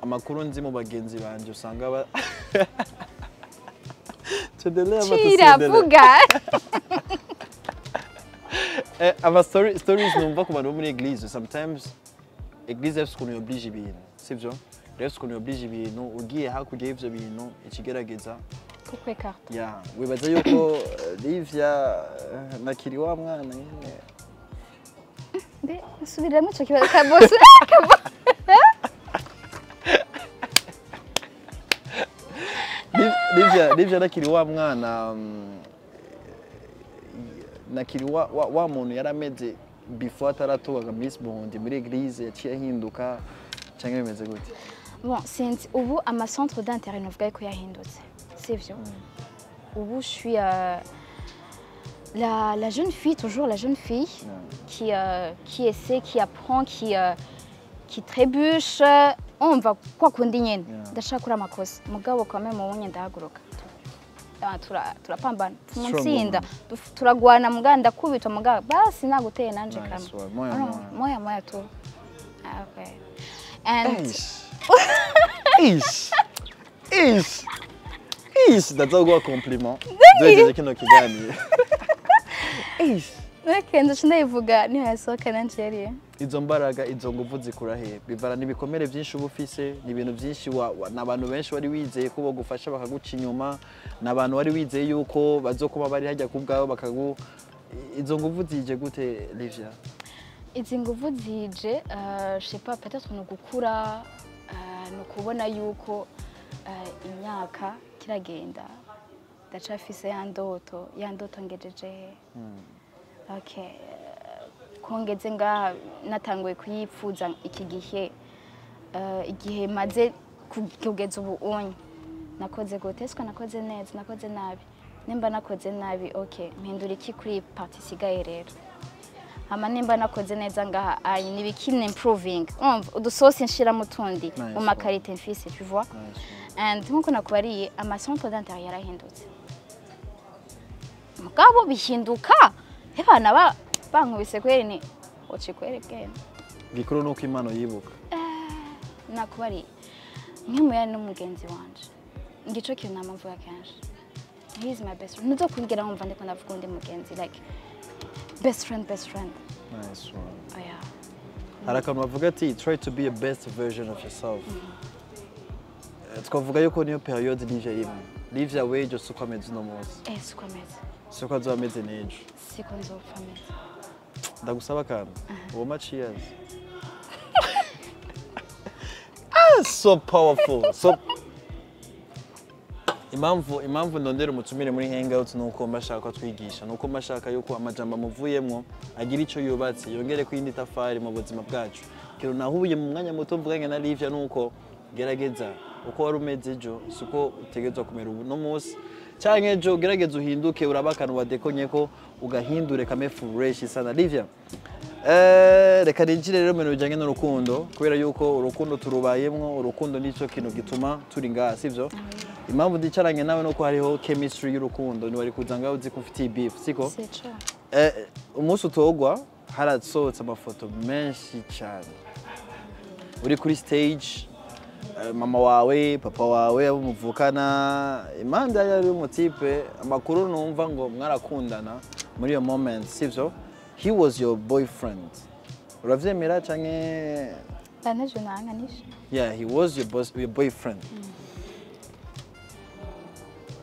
amakuru nzi mu bagenzi banje usanga ba tuendelee ama Cira. tusiendelee? Vuga. Aba stories numva ku bantu bo muri église, sometimes église ifise ukuntu yoblige ibintu, sivyo? Rero ifise ukuntu yoblige ibintu, ugiye hakurya y'ivyo bintu ikigerageza Kukwekarta. Ya wibaza yuko Livia nakiri wa mwana nyene? Mbe nsubiriramo ico kibazo, Kabosi, Kabosi. Livia nakiri wa mwana, nakiri wa muntu yari ameze before ataratoga Miss Burundi muri église, yaciye ahinduka canke bimeze gute? Bon, sinzi, ubu ama centre d'intérêt novuga yuko yahindutse, sivyo? Ubu je suis la jeune fille, toujours la jeune fille qui essaie, qui apprend, qui trébuche, umva kwa kundi nyene. Ndashaka kuri amakosa, mugabo quand même ubunye ndahaguruka. Ah, turapambana Strong mutsinda. woman. Turagwana mugabo ndakubitwa, mugabo basi naguteye nanje Nice kamwe. one. Moya, No, moya. Moya moya tu. Ah, okay, and Eish. Eish. Eish. Eish. Ndaza kuguha compliment duhejeje kino kiganiro. Eish. Okay, ndaca ndayivuga niho yasohoka nanje yariye. Izo mbaraga, izo nguvu zikura he? Bivana n'ibikomere byinshi uba ufise, ni ibintu byinshi ni abantu benshi wari wizeye ko bagufasha bakaguca inyuma, ni abantu wari wizeye yuko bazokuba bari hajya ku bwawe bakagu izo nguvu zije gute, Livia? Izi nguvu zije, je sais pas, peut-être ni ugukura, ni ukubona yuko imyaka kiragenda, ndacafise ya ndoto, ya ndoto ngejeje he? Okay, ko ngeze ngaha natanguye kuyipfuza iki gihe, igihe maze kugeza ubu unye nakoze gute? Siko nakoze neza, nakoze nabi? Nimba nakoze nabi, okay, mpindura iki kuri iyi partie isigaye rero? Hama nimba nakoze neza ngaha ayi, nibiki improving? Umva udusosi nshira mu tundi Nice mu ma qualité mfise, tu vois? Nice. And nkuko nakubariye, ama centre d'intérêt yarahindutse, mugabo bihinduka ebana ba bankubise kweri ni uci kweri bwene. Gikuru nuko Imana yibuka. Nakubariye nk'imuyari n'umugenzi wanje, ngico kintu nama mvuga kenshi, he is my best friend. Ntuzokwigira wumva ndiko ndavuga undi mugenzi, like best friend, best friend. Nice one. Oya. Hari akantu bavuga ati "Try to be a best version of yourself." Twavuga yuko niyo période Livia irimo. Livia w'ejo si uko ameze uno munsi, Eh, siko ameze. Si uko azoba ameze n'ejo. Siko nzopfa ameze. Ndagusaba akantu woma. Cheers. Ah, so powerful. So impamvu ndondera umutumire muri hangout ni uko mba shaka ko atwigisha, ni uko mba shaka yuko amajambo amuvuyemwo agira icyo yubatse, yongere ku yindi tafari mu buzima bwacu. Ikintu nahuye mu mwanya muto mvuganye na Livia ni uko gerageza uko wari umeze ejo si uko utegerezwa kumera ubu no munsi canke ejo. Gerageza uhinduke, urabe akantu wadekonye ko ugahindure kame fresh sana. Livia, reka ninjire rero mu bintu bijyanye n'urukundo, kubera yuko urukundo turubayemwo. Urukundo nicyo kintu gituma turi ngaha, sivyo? Impamvu ndicaranye nawe nuko hariho chemistry y'urukundo. Ntiwari kuza ngaho uzi ko ufitiye beef, siko? Sico. Umunsi utogwa harasohotse amafoto menshi cyane uri kuri stage, mama wawe, papa wawe, abo muvukana, impande yari umu type. Amakuru numva ngo mwarakundana muri iyo moment, sivyo? He was your boyfriend, uravyemera canke? Banteje nanganisha. Yeah, he was your, boss, your boyfriend.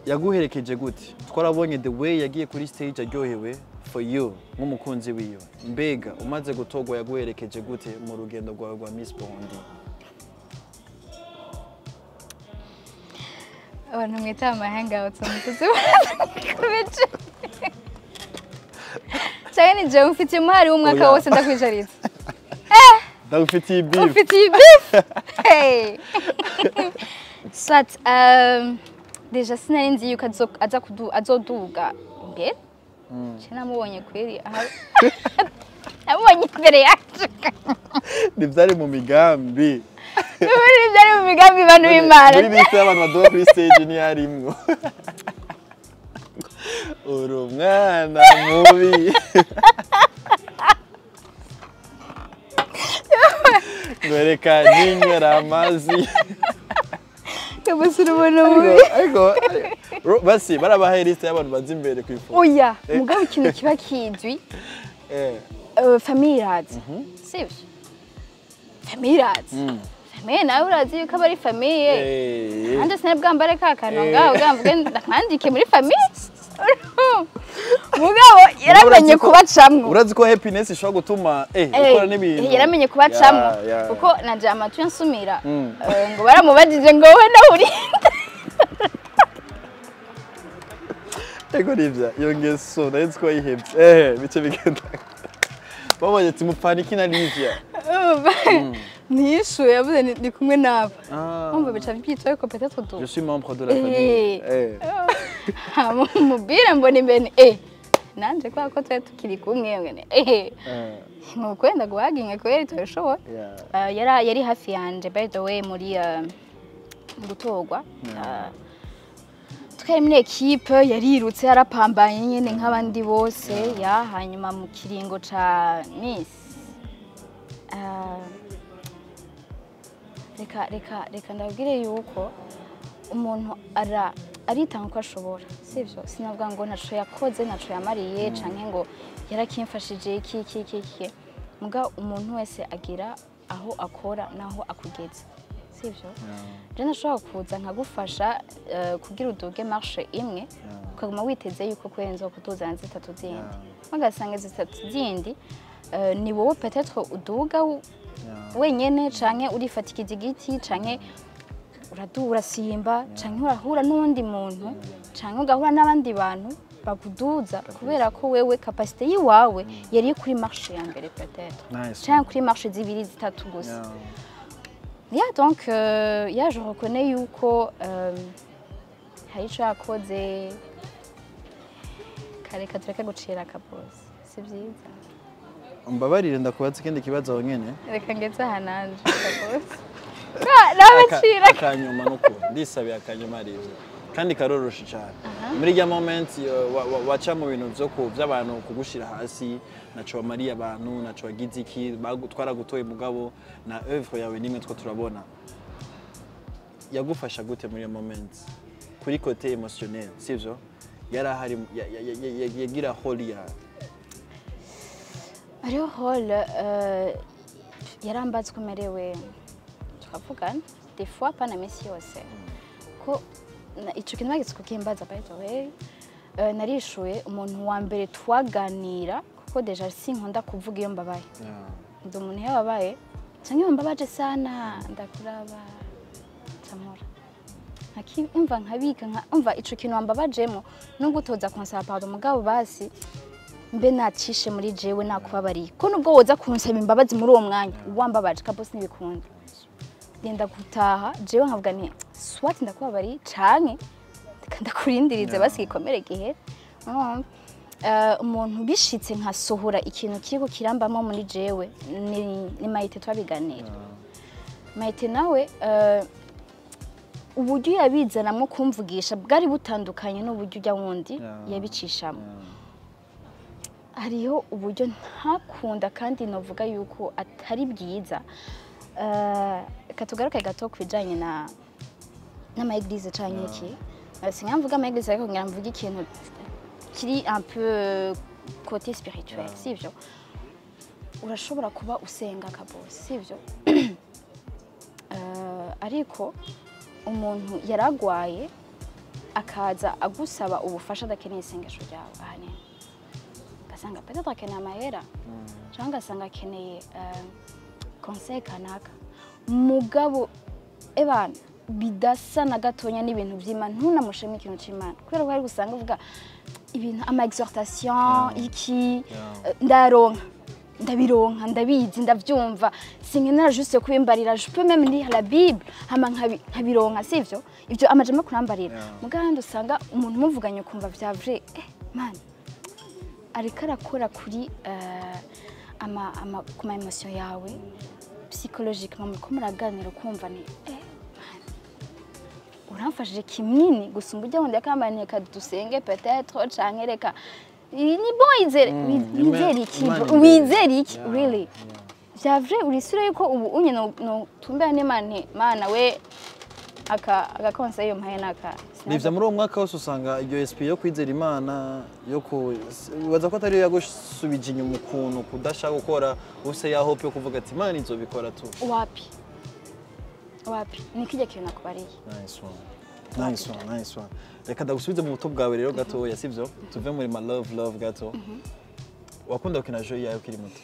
Yaguherekeje gute? Twarabonye the way yagiye kuri stage aryohewe for you nk'umukunzi wiwe. Mbega umaze gutogwa yaguherekeje gute mu rugendo rwawe rwa Miss Burundi? Abantu mwita ama hangouts mutuzi kubice cyane, ni jewe mfite umuhari w'umwaka Oya. wose ndakwijaritse. Ndagufitiye beef. Ufitiye beef. Hey. Soit déjà sinari nzi yuko aza azoduga imbere. Je namubonye kweri aha, namubonye imbere yacu. Ntibyari mu migambi. N'ubundi byari mu migambi, bantu b'Imana. Muri bisi y'abantu baduga kuri stage ntiyarimwo. Uri umwana mubi. Ngo reka ninywera amazi. Kabisa urubona mubi. Ariko basi barabahaye liste y'abantu baza imbere ku ifoto. Oya, mugabo ikintu kiba kizwi, famille irazi, sivyo? Famille irazi. Famille nawe urazi yuko aba ari famille. Nanjye sinari bwambare ka kantu ngaho bwamvuge ndakwandike muri famille. Mugabo yaramenye kubacamwo. Urazi ko happiness ishobora gutuma ukora n'ibintu. Yaramenye kubacamwo. Kuko nanje amatwi nsumira, ngo baramubajije ngo wowe nawe urinde. Ego nivya, iyo ngeso nari nzi ko wayihevye. Bice bigenda. Babonye ati mupfana iki na Livia? Ntiyishuye, yavuze ni kumwe n'aba. Umva bica byitwa yuko peut-être Je suis membre de la famille. Hama umubwire mbona imbere ni nanje kubera ko twari tukiri kumwe ngo ni nkuko wenda guhaginga kubera tubishoboye. Yari hafi yanje, by the way, muri mu gutorwa. Twari muri équipe, yarirutse, yarapambanye nyene nk'abandi bose ya. Hanyuma mu kiringo ca Miss, reka ndabwire yuko umuntu ara aritanga uko ashobora, sivyo? Sinavuga ngo ntaco yakoze, ntaco yamariye, canke ngo yarakimfashije iki iki iki iki. Muga umuntu wese agira aho akora naho akugeza, sivyo? Je ndashobora kuza nkagufasha kugira uduge marche imwe, ukaguma witeze yuko kurenza kutuzana zitatu zindi, ugasanga zitatu zindi ni wowe peut-être uduga wenyene, canke urifatikiza igiti, canke uradura urasimba, canke urahura n'uwundi muntu, canke ugahura n'abandi bantu bakuduza, kubera ko wewe capacité yiwawe yari kuri marche ya mbere peut-être, canke kuri marche zibiri, zitatu gusa. Yeah, donc yeah, je reconnais yuko hari ico yakoze. Kareka tureke gucira akabosi, si vyiza. Mbabarire ndakubaza ikindi kibazo aho nyene. Reka ngeze aha nanje akabosi nabacira. Akanyuma nuko ndisabiye akanyuma arivyo kandi karoroshe cyane. Muri rya moment waca mu bintu vyo ku vy'abantu kugushira hasi, naco wamariye abantu, naco wagize iki, twaragutoye mugabo na œuvre yawe nimwe two turabona, yagufasha gute muri iyo moment kuri côté émotionnel, sivyo? Yarahari, yagira rôle yawe? Hariho rôle, yarambaza uko merewe, tukavugana des fois, pas na misi yose, ko ico kintu bageze kukimbaza. By the way, narishuye umuntu wa mbere twaganira, kuko déjà sinkunda kuvuga iyo mbabaye. Ndi umuntu iyo ababaye canke iyo mbabaje sana, ndakuraba camura umva nkabika umva ico kintu wambabajemo, nubwo utoza kunsaba pardon, mugabo basi mbe nacishe muri jewe nakubabariye, ko nubwo woza kunsaba imbabazi muri uwo mwanya wambabaje, kabosi ntibikunda. Genda gutaha jewe nkavuga nti soit ndakubabariye canke reka ndakurindirize basi gikomere gihere. Urumva? Umuntu bishitse nkasohora ikintu kiriko kirambamo muri jewe ni Mayite, twabiganira. Mayite nawe uburyo yabizanamo kumvugisha bwari butandukanye n'uburyo ujya wundi yabicishamo. Hariho uburyo ntakunda kandi novuga yuko atari bwiza. Reka tugaruke gato ku bijanye na n'ama église canke iki. Singamvuga ama église, ariko ngira mvuge ikintu kiri un peu côté spirituel, sivyo? Urashobora kuba usenga kabosi, sivyo? Ariko umuntu yaragwaye akaza agusaba ubufasha, adakeneye isengesho ryawe ahanini, ugasanga peut-être akeneye amahera cyangwa ugasanga akeneye conseil kanaka, mugabo ebana bidasa na gatonya n'ibintu by'Imana, ntunamusheme ikintu c'Imana, kubera ko hari gusanga uvuga ibintu ama exhortation iki, ndaronka Ndabironka, ndabizi, ndavyumva, sinkenera juste kubimbarira. Je peux même lire la Bible hama nkabironka, sivyo? Ivyo amajambo kurambarira. Mugandi usanga umuntu muvuganye ukumva vya vrai, man, ariko arakora kuri ama ku ma émotion yawe psychologiquement, muriko muraganira ukumva ni man, uramfashije kinini gusumba ujya wundi yakambaniye ka dusenge peut-être canke reka ni bon izere. Wizere iki, Imana bro? imbere. Wizere iki? Really, vya vrai, urisura yuko ubu unye no tumbera n'Imana nti Mana we, aka conseil yo mpaye naka. Nivyo, muri uwo mwaka wose usanga iryo esprit yo kwizera Imana, yo ku ubaza ko atari yo yagusubije inyuma ukuntu kudashaka gukora, ufise ya hope yo kuvuga ati Imana izobikora tu. Wapi, wapi, ni kijya kintu nakubariye. Nice one. Nice one, nice one. Reka ndagusubize mu buto bwawe rero gatoya, sivyo? Tuve muri ma love love gato. Wakunda gukina jeu yawe ukiri muto?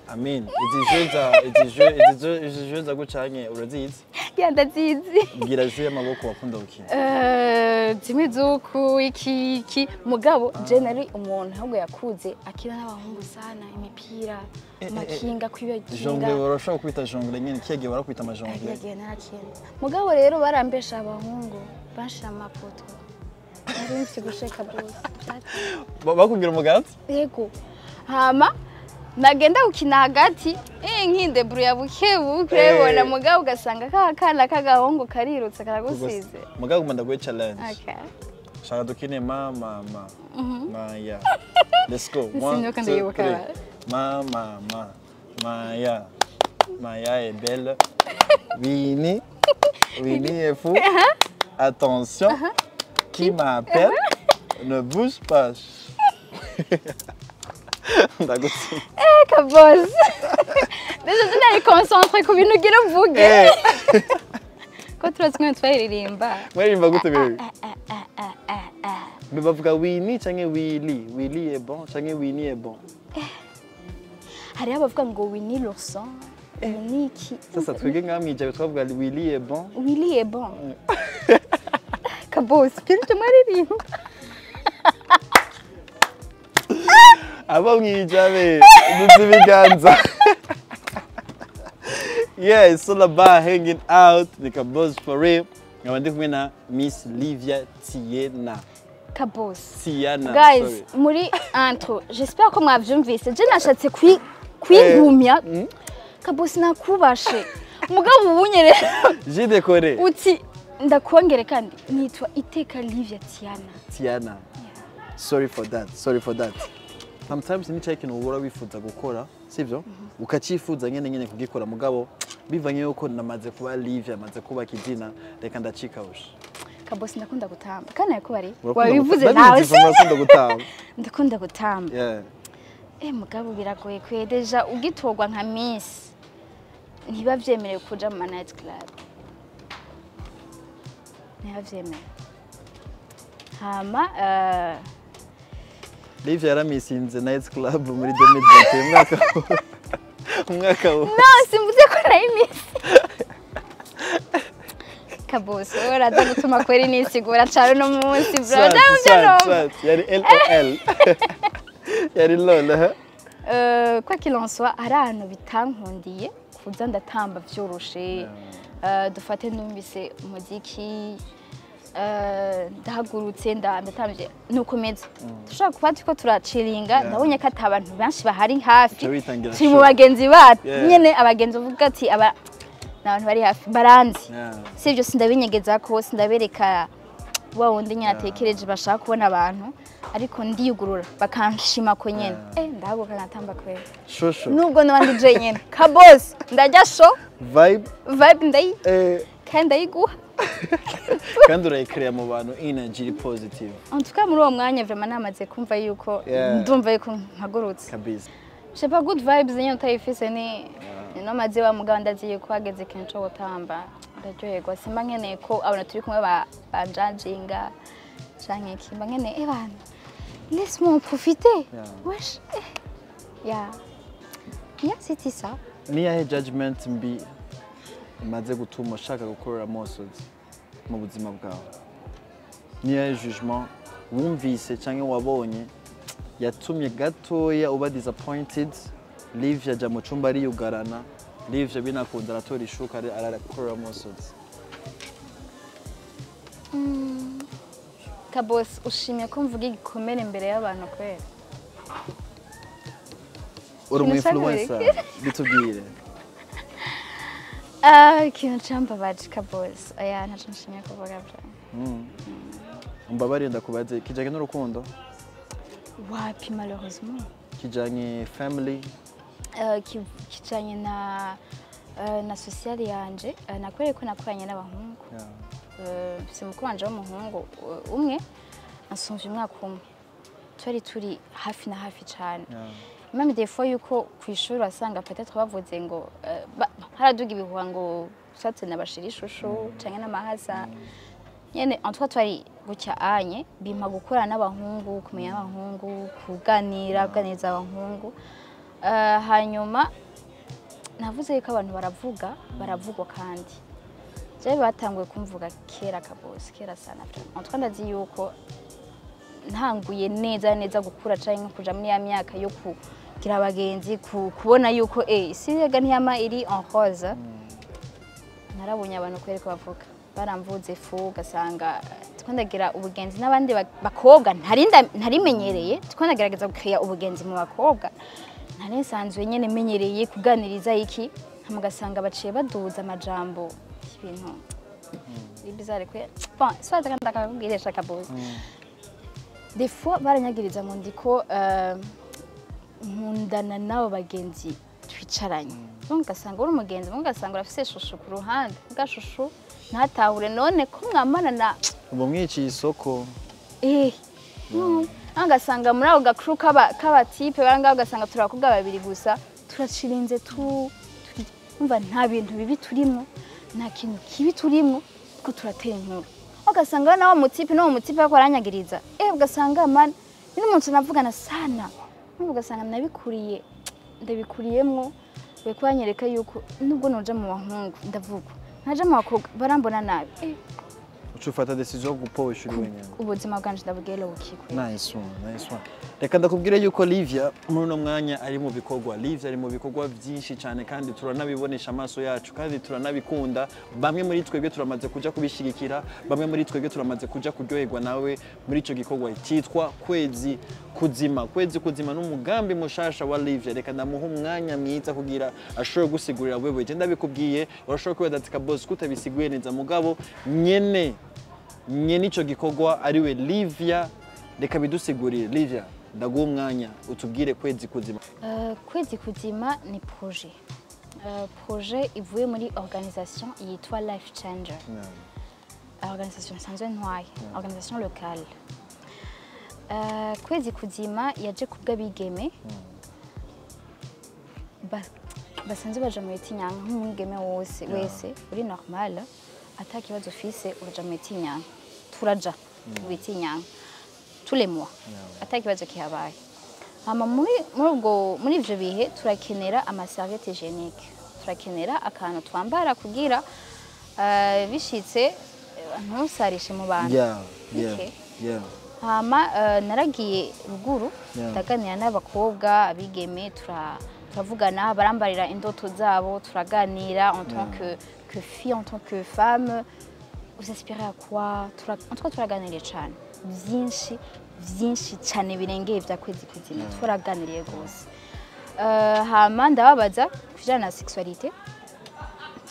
Amin. Izi jeu za gucanye urazizi? Ya, ndazizi. Bwira jeu y'amaboko wakunda gukina. Zimwe zuku iki iki, mugabo je nari umuntu ahubwo yakuze akina n'abahungu sana imipira, amakinga, kwibakinga. Jongle, urashobora kwita jongle nyene, kiyagiye warakwita amajongle. Yagiye narakina, mugabo rero barambesha abahungu banshira amapoto, nari mfite bose. Bakubwira umuganza? Yego, hama nagenda gukina hagati nkindeburu buke buke, urabibona, mugabo ugasanga ka kana k'agahungu karirutse karagusize. Mugabo nguma ndaguhe challenge. Okay. Shaka dukine ma ma ma ma ya. Let's go. One, Sinyoka two, ndayibuka. three. Ma ma ma ma ya. Maya est belle. Winnie. Winnie est fou. Attention. Qui m'appelle? Ne bouge pas. Ndagutsinda. Kabosi, déjà sinari concentré ku bintu ugira uvuge ko turazi kumwe twaririmba. Mwaririmba gute baby? Mais bavuga Winnie canke Willy? Willy est bon canke Winnie est bon? Hariho abavuga ngo Winnie l'ourson, Winnie iki. Sasa twebwe ngaha mwijabe twavuga Willy est bon. Willy est bon. Kabosi, ibyo nibyo mwaririmba. Abo mwijabe duze ibiganza. Yeah, it's all about hanging out. Ni Kaboss for real. Nkaba ndi kumwe na Miss Livia Tiena. Kabosi. Tiana. Guys, sorry. muri intro, j'espère ko mwavyumvise, je nashatse kwigumya. Kabosi, nakubashe, mugabo ubunye rero J'ai décoré. uti ndakongere kandi nitwa Iteka Livia Tiana. Tiana. Sorry for that. Sorry for that. Sometimes ni cyo ikintu ubura wifuza gukora, sivyo? Ukacifuza nyene nyene kugikora, mugabo bivanye yuko namaze kuba Livia, amaze kubaka izina, reka ndacikawusha. Kabosi, ndakunda gutamba kandi nako bari Urakunda wabivuze ndabizi nawe. urakunda gutamba. Ndakunda gutamba. Mugabo biragoye kwe, déjà ugitorwa nka Miss ntiba vyemerewe kuja mu ma night club, ntiba vyemerewe. Hama Livia yaramisinze night club muri 2021, umwaka No, simvuze ko nayimisi. Kabosi, uraza gutuma kweri nisigura cane uno munsi, bro. Swat, Ndabyo swat, numva. swat. Yari LOL. Yari LOL, ha? Quoi qu'il en soit, hari ahantu bitankundiye kuza ndatamba vyoroshe. Dufate numvise umuziki, ndahagurutse ndatamvye nuko meze, dushobora kuba turiko turaciringa, ndabonye ko ata bantu benshi bahari hafi, Uca witangira turi mu show. bagenzi bacu nyene, abagenzi uvuga ati aba ni abantu bari hafi baranzi. Si ibyo, sindabinyegeza ko sindabereka wa wundi nyine atekereje bashaka kubona abantu, ariko ndiyugurura bakanshima ko nyene ndahaguruka nkatamba kwera. Shosho. Nubwo n'abandi je nyene, Kabosi, ndarya show. Vibe. Vibe ndayi kandi ndayiguha. Kandi urayikrea mu bantu energy iri positive. En tout cas muri uwo mwanya vraiment namaze kumva yuko ndumva yuko mpagurutse. Kabisa. Je sais pas, good vibes nyine utayifise ni no maze wa mugabo ndazi yuko hageze kenshi co gutamba ndaryoherwa, simba nkeneye ko abantu turi kumwe banjajinga canke iki, mba nkeneye bana, laisse-moi en profiter. Wesh, yeah, c'était ça. Niyahe judgment mbi imaze gutuma ushaka gukorera amosozi mu buzima bwawe? Niyahe jugement wumvise cyangwa wabonye? Yatumye gatoya uba disappointed. Livia aja mu cumba ariyugarana. Livia binakunda aratora ishuka arakurura amosozi. Kabos, ushimye ko mvuga igikomere imbere y'abantu kwera? Uri umu Ikintu influencer, bitubwire. Ah, ikintu cambabaje, Kabos, oya, ntaco nshimye kuvuga bra. Mbabarire ndakubaze, kijanye n'urukundo? Wapi, malheureusement. Kijanye family? Kijanye na social yanje. Nakwereye ko nakoranye n'abahungu. Mfise mukuru wanje w'umuhungu umwe ansumvye umwaka umwe, twari turi hafi na hafi cane. Même des fois yuko kw'ishuri wasanga peut-être bavuze ngo haraduga ibihuha ngo ushatse nabashira ishushu canke n'amahasa nyene. En tout cas twari gutya anye bimpa gukora n'abahungu, kumenya abahungu, kuganira, kuganiriza abahungu. Hanyuma navuze yuko abantu baravuga, baravugwa, kandi jewe batanguye kumvuga kera, Kabose, kera sana. En tout cas ndazi yuko ntanguye neza neza gukura canke kuja muri ya myaka yo kugira abagenzi, kubona yuko isi rega ntiyama iri en rose, narabonye abantu kwereka bavuga, baramvuze fu ugasanga turiko ndagira ubugenzi n'abandi bakobwa ntarimenyereye, turiko ndagerageza gukreya ubugenzi mu bakobwa ntari nsanzwe nyene menyereye kuganiriza iki, hama ugasanga baciye baduza amajambo y'ibintu biri bizarre kwe. Bon, soit kandi ndakakubwira Kabozi, des fois baranyagiriza ngo ndiko nkundana n'abo bagenzi twicaranye. Donc ugasanga uri umugenzi, ugasanga urafise chouchou ku ruhande, bwa chouchou ntatahure none ko mwamana na Ubu mwiciye isoko. Ugasanga muri ako gakuru k'abatipe bari ngaho, ugasanga turi abakobwa babiri gusa turacirinze umva, nta bintu bibi turimo, nta kintu kibi turimo, ko turatera inkuru, ugasanga nawe mutipe n'uwo mutipe ariko aranyagiriza. Ugasanga man ni n'umuntu navugana sana. Umva, ugasanga nabikuriye, ndabikuriyemwo, we kubanyereka yuko nubwo noja mu bahungu ndavugwa, nkaja mu bakobwa barambona nabi. Uca ufata decision yo guposha uri wenyine. Ubuzima bwanje ndabugere bukikwe. Nice one, nice one. Reka ndakubwire yuko Livia muri uno mwanya ari mu bikorwa. Livia ari mu bikorwa byinshi cyane, kandi turanabibonesha amaso yacu, kandi turanabikunda. Bamwe muri twebwe turamaze kuja kubishigikira, bamwe muri twebwe turamaze kuja kuryoherwa nawe muri icyo gikorwa cyitwa Kwezi Kuzima. Kwezi Kuzima n'umugambi mushasha wa Livia. Reka ndamuha umwanya mwiza kugira ashobore gusigurira wewe. Je ndabikubwiye, urashobora kwibaza ati: "Kabosi, kutabisiguye neza?" Mugabo nyene nyene ico gikorwa ariwe Livia, reka bidusigurire. Livia, ndaguha umwanya utubwire Kwezi Kuzima. Kwezi Kuzima ni projet, projet ivuye muri organisation yitwa Life Changer, organisation nsanzwe ntwaye, organisation locale. Kwezi Kuzima yaje kubw'abigeme basanzwe baja mu itinyanka. Nk'umwigeme wose wese uri normal, ata kibazo ufise, uraja mu itinyanka. Turaja mu itinyanka tous les mois ata kibazo kihabaye. Hama muri ubwo, muri ivyo bihe turakenera ama serviette hygiénique, turakenera akantu twambara kugira bishitse ntusarishe mu bantu. Okay. Hama naragiye ruguru, ndaganira n'abakobwa, abigeme, turavugana, barambarira indoto zabo, turaganira en tant que fille, en tant que femme, vous aspirez à quoi? En tout cas turaganiriye cane, vyinshi vyinshi cane birengeye ivya Kwezi Kuzima. Turaganiriye gose. Hama ndababaza kujana na sexualité,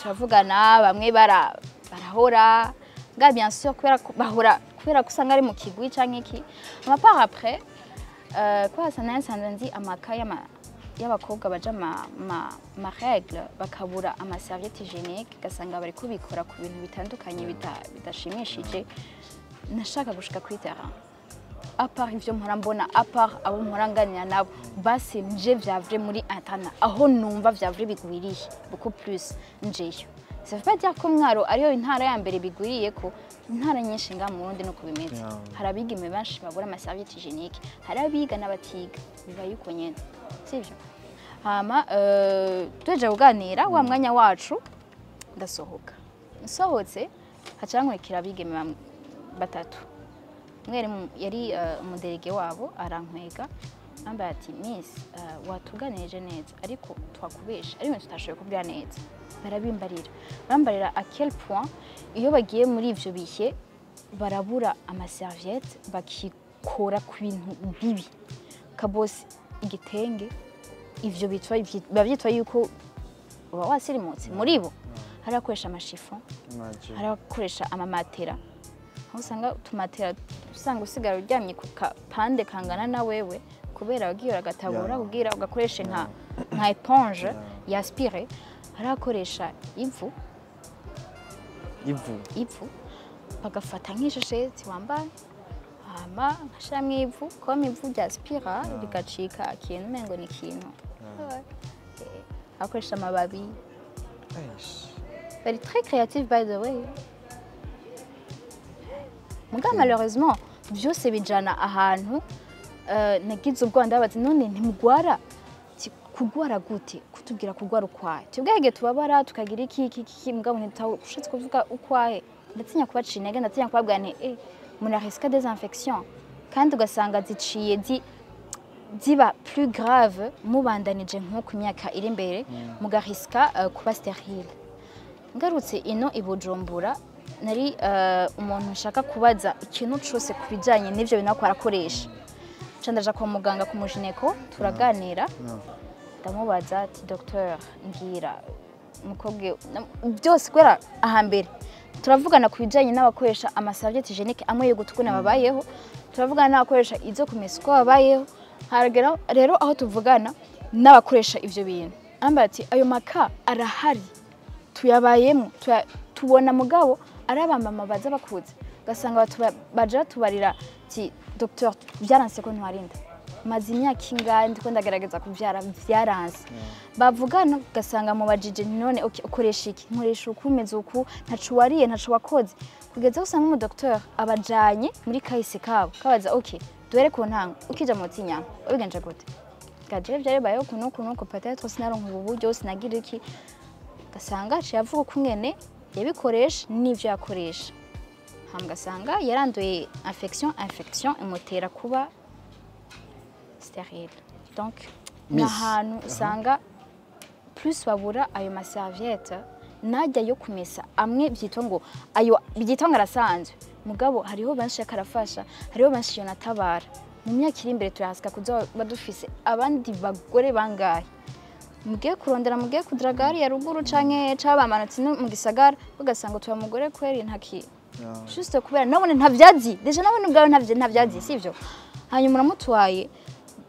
turavugana, bamwe barahora nga bien sûr kubera ko bahora, kubera ko usanga ari mu kigwi canke iki. Hama par après, kubera nari nsanzwe nzi amaka y'abakobwa baja ma règle bakabura ama serviette hygiénique, ugasanga bari kubikora ku bintu bitandukanye bidashimishije, nashaka gushika kuri terrain, à part ivyo mpora mbona, à part abo mpora nganira nabo, basi nje vya vrai muri internat aho numva vya vrai bigwiriye beaucoup plus, njeyo. Ça veut pas dire ko Mwaro ariyo intara ya mbere bigwiriye, ko intara nyinshi nga mu Burundi nuko bimeze. Hari abigeme benshi babura ama serviette hygiénique, hari abiga n'abatiga, biba yuko nyene, sivyo? Hama tuheje kuganira wa mwanya wacu, ndasohoka. Nsohotse haca hankurikira abigeme batatu. Umwe yari umu délégué wabo, arankwega ambaye ati: "Miss, watuganirije neza, ariko twakubesha ari ibintu tutashoboye kubwira neza." Barabimbarira, barambarira à quel point iyo bagiye muri ivyo bihe barabura ama serviettes, bakikora ku bintu bibi kabosi, igitenge, ivyo bitwa, biba byitwa yuko uba wasirimutse. Muri bo hari abakoresha ama chiffon, Imagine. hari abakoresha amamatera, aho usanga utumatera usanga usigara uryamye ku kapande kangana na wewe, kubera wagiye uragatabura kugira ugakoreshe nka éponge yaspire. Hari abakoresha ivu. Ivu? Ivu, bagafata nk'ishasheti wambaye, hama nkashiramwo ivu, comme ivu ryaspira rigacika ikintu, umengo ni ikintu. Abakoresha amababi. Eish. Bari très créative, by the way. Muga malheureusement byose bijana ahantu. Nagize ubwoba, ndabaza: "None ntimugwara?" Ati: "Kugwara gute? Kutubwira kugwara ukwaye, twebwe tubabara tukagira iki iki iki, mugabo ntitawe ushatse kuvuga ukwaye." Ndatinya kubaca intege, ndatinya kubabwira nti murarisika des infections, kandi ugasanga ziciye ziba plus grave mubandanije nko ku myaka iri imbere, mugarisika kuba stérile. Ngarutse ino i Bujumbura, nari umuntu nshaka kubaza ikintu cose ku bijanye n'ivyo bintu ariko arakoresha. Nca ndaja kwa muganga, ku mu gynéco, turaganira, ndamubaza ati: "Docteur, mbwira umukobwa byose." Kubera ahambere turavugana ku bijanye n'abakoresha ama serviettes hygiéniques amwe yo gutukuna babayeho, turavugana n'abakoresha izo kumesa uko babayeho, haragera rero aho tuvugana n'abakoresha ivyo bintu. Ambara ati: "Ayo maka arahari, tuyabayemo, tubona." Mugabo ari abamama baza bakuze, ugasanga baja batubarira ati: "Docteur, byaranse ko ntwarinda, maze imyaka ingahe ndiko ndagerageza kuvyara, vyaranse." Bavugana, ugasanga mubajije: "None okay, ukoresha iki?" "Nkoresha uku, umeze uku." "Ntaco wariye, ntaco wakoze." Kugeza aho usanga umudokteur abajanye muri kahise kabo, kabaza: "Okay, duhere ku ntango, ukija mu tinyama wabigenje gute?" "Gaje vyari bibayeho uku n'uku n'uku, peut-être sinaronka ubu buryo, sinagira iki." Ugasanga aciye avuga ukungene yabikoresha n'ivyo yakoresha, hama ugasanga yaranduye infection, infection imutera kuba stérile. Donc ni Miss. ahantu usanga plus babura ayo ma serviettes najya yo kumesa, amwe byitwa ngo ayo byitwa ngo arasanzwe, mugabo hariho benshi akarafasha, hariho benshi yonatabara. Mu myaka iri imbere turahasika kuzoba dufise abandi bagore bangahe mugiye kurondera, mugiye kudragari ya ruguru canke cabamanutse no mu gisagara, ugasanga tuba mugore kweri ntaki, juste kubera nabone ntavyazi déjà, nabone ubwawe ntavyazi, sivyo? Hanyuma uramutwaye,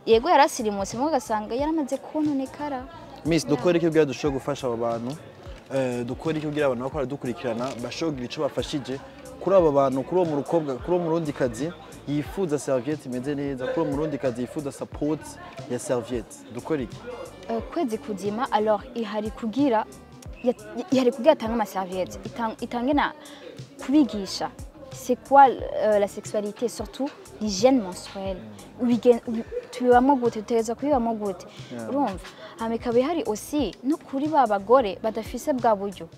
yego yarasirimutse, mugo ugasanga yaramaze kononekara. Miss, dukora iki kugira dushobore gufasha abo bantu? Dukora iki kugira abantu bakora dukurikirana bashobore kugira ico bafashije kuri abo bantu, kuri uwo murukobwa, kuri uwo murundikazi yifuza serviette imeze neza, kuri uwo murundikazi yifuza support ya serviette? Dukora iki? Kwezi kuzima alors ihari kugira atange ama serviettes, itange na kubigisha c'est quoi la sexualité, surtout l'hygiène menstruelle. Tubibamo gute? Dutegerezwa kubibamo gute? Urumva, hama ikaba ihari aussi no kuri ba bagore badafise bwa buryo,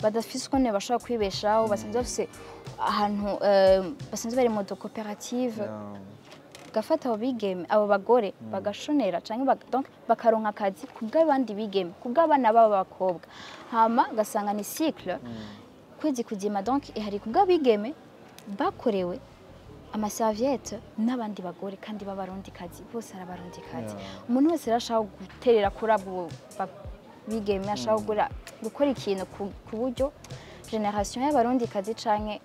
badafise ukuntu bashobora kwibeshaho, basanzwe bafise ahantu, basanzwe bari mu koperative, gafata abo bigeme, abo bagore bagashonera canke donc bakaronka akazi kubw'abandi bigeme, kubw'abana babo b'abakobwa. Hama ugasanga ni cycle. Kwezi kuzima donc ihari kubw'abigeme bakorewe ama serviettes n'abandi bagore kandi b'abarundikazi, bose ari abarundikazi. Umuntu wese rero ashaka guterera kuri abo bigeme, ashaka kugura, gukora ikintu ku buryo génération y'abarundikazi canke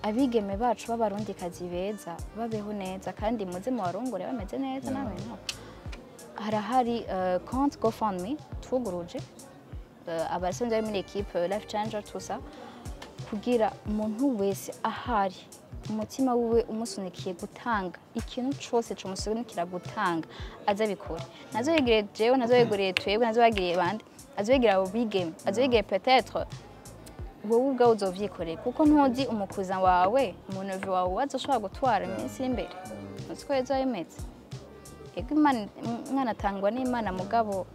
abigeme bacu b'abarundikazi beza babeho neza, kandi muze mubarongore bameze neza namwe. No harahari compte GoFundMe twuguruje, abasanzwe bari muri équipe Life Changer, tout ça, kugira umuntu wese ahari umutima wiwe umusunikiye gutanga ikintu cose comusunikira gutanga, aze abikore. Ntazobigire jewe, ntazobigiriye twebwe, ntazobigiriye bande, azobigire abo bigeme, azobigire peut-être wowe ubwawe uzovyikorera, kuko ntuzi umukuza wawe, umu neveu wawe wazoshobora gutwara iminsi iri imbere, uzi ko bizoba bimeze. Ego, Imana, umwana atangwa n'Imana, mugabo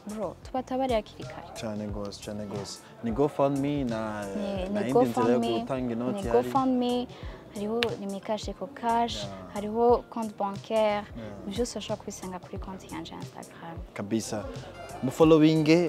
bro tubatabare hakiri kare. Cyane gose, cyane gose. Ni GoFundMe na Ni na yindi nzira yo GoFundMe. gutanga inoti Ni ihari? GoFundMe. Hariho Lumicash, Ecocash, hariho compte bancaire, byose ushobora kubisanga kuri konti yanje ya Instagram. Kabisa, mufollowinge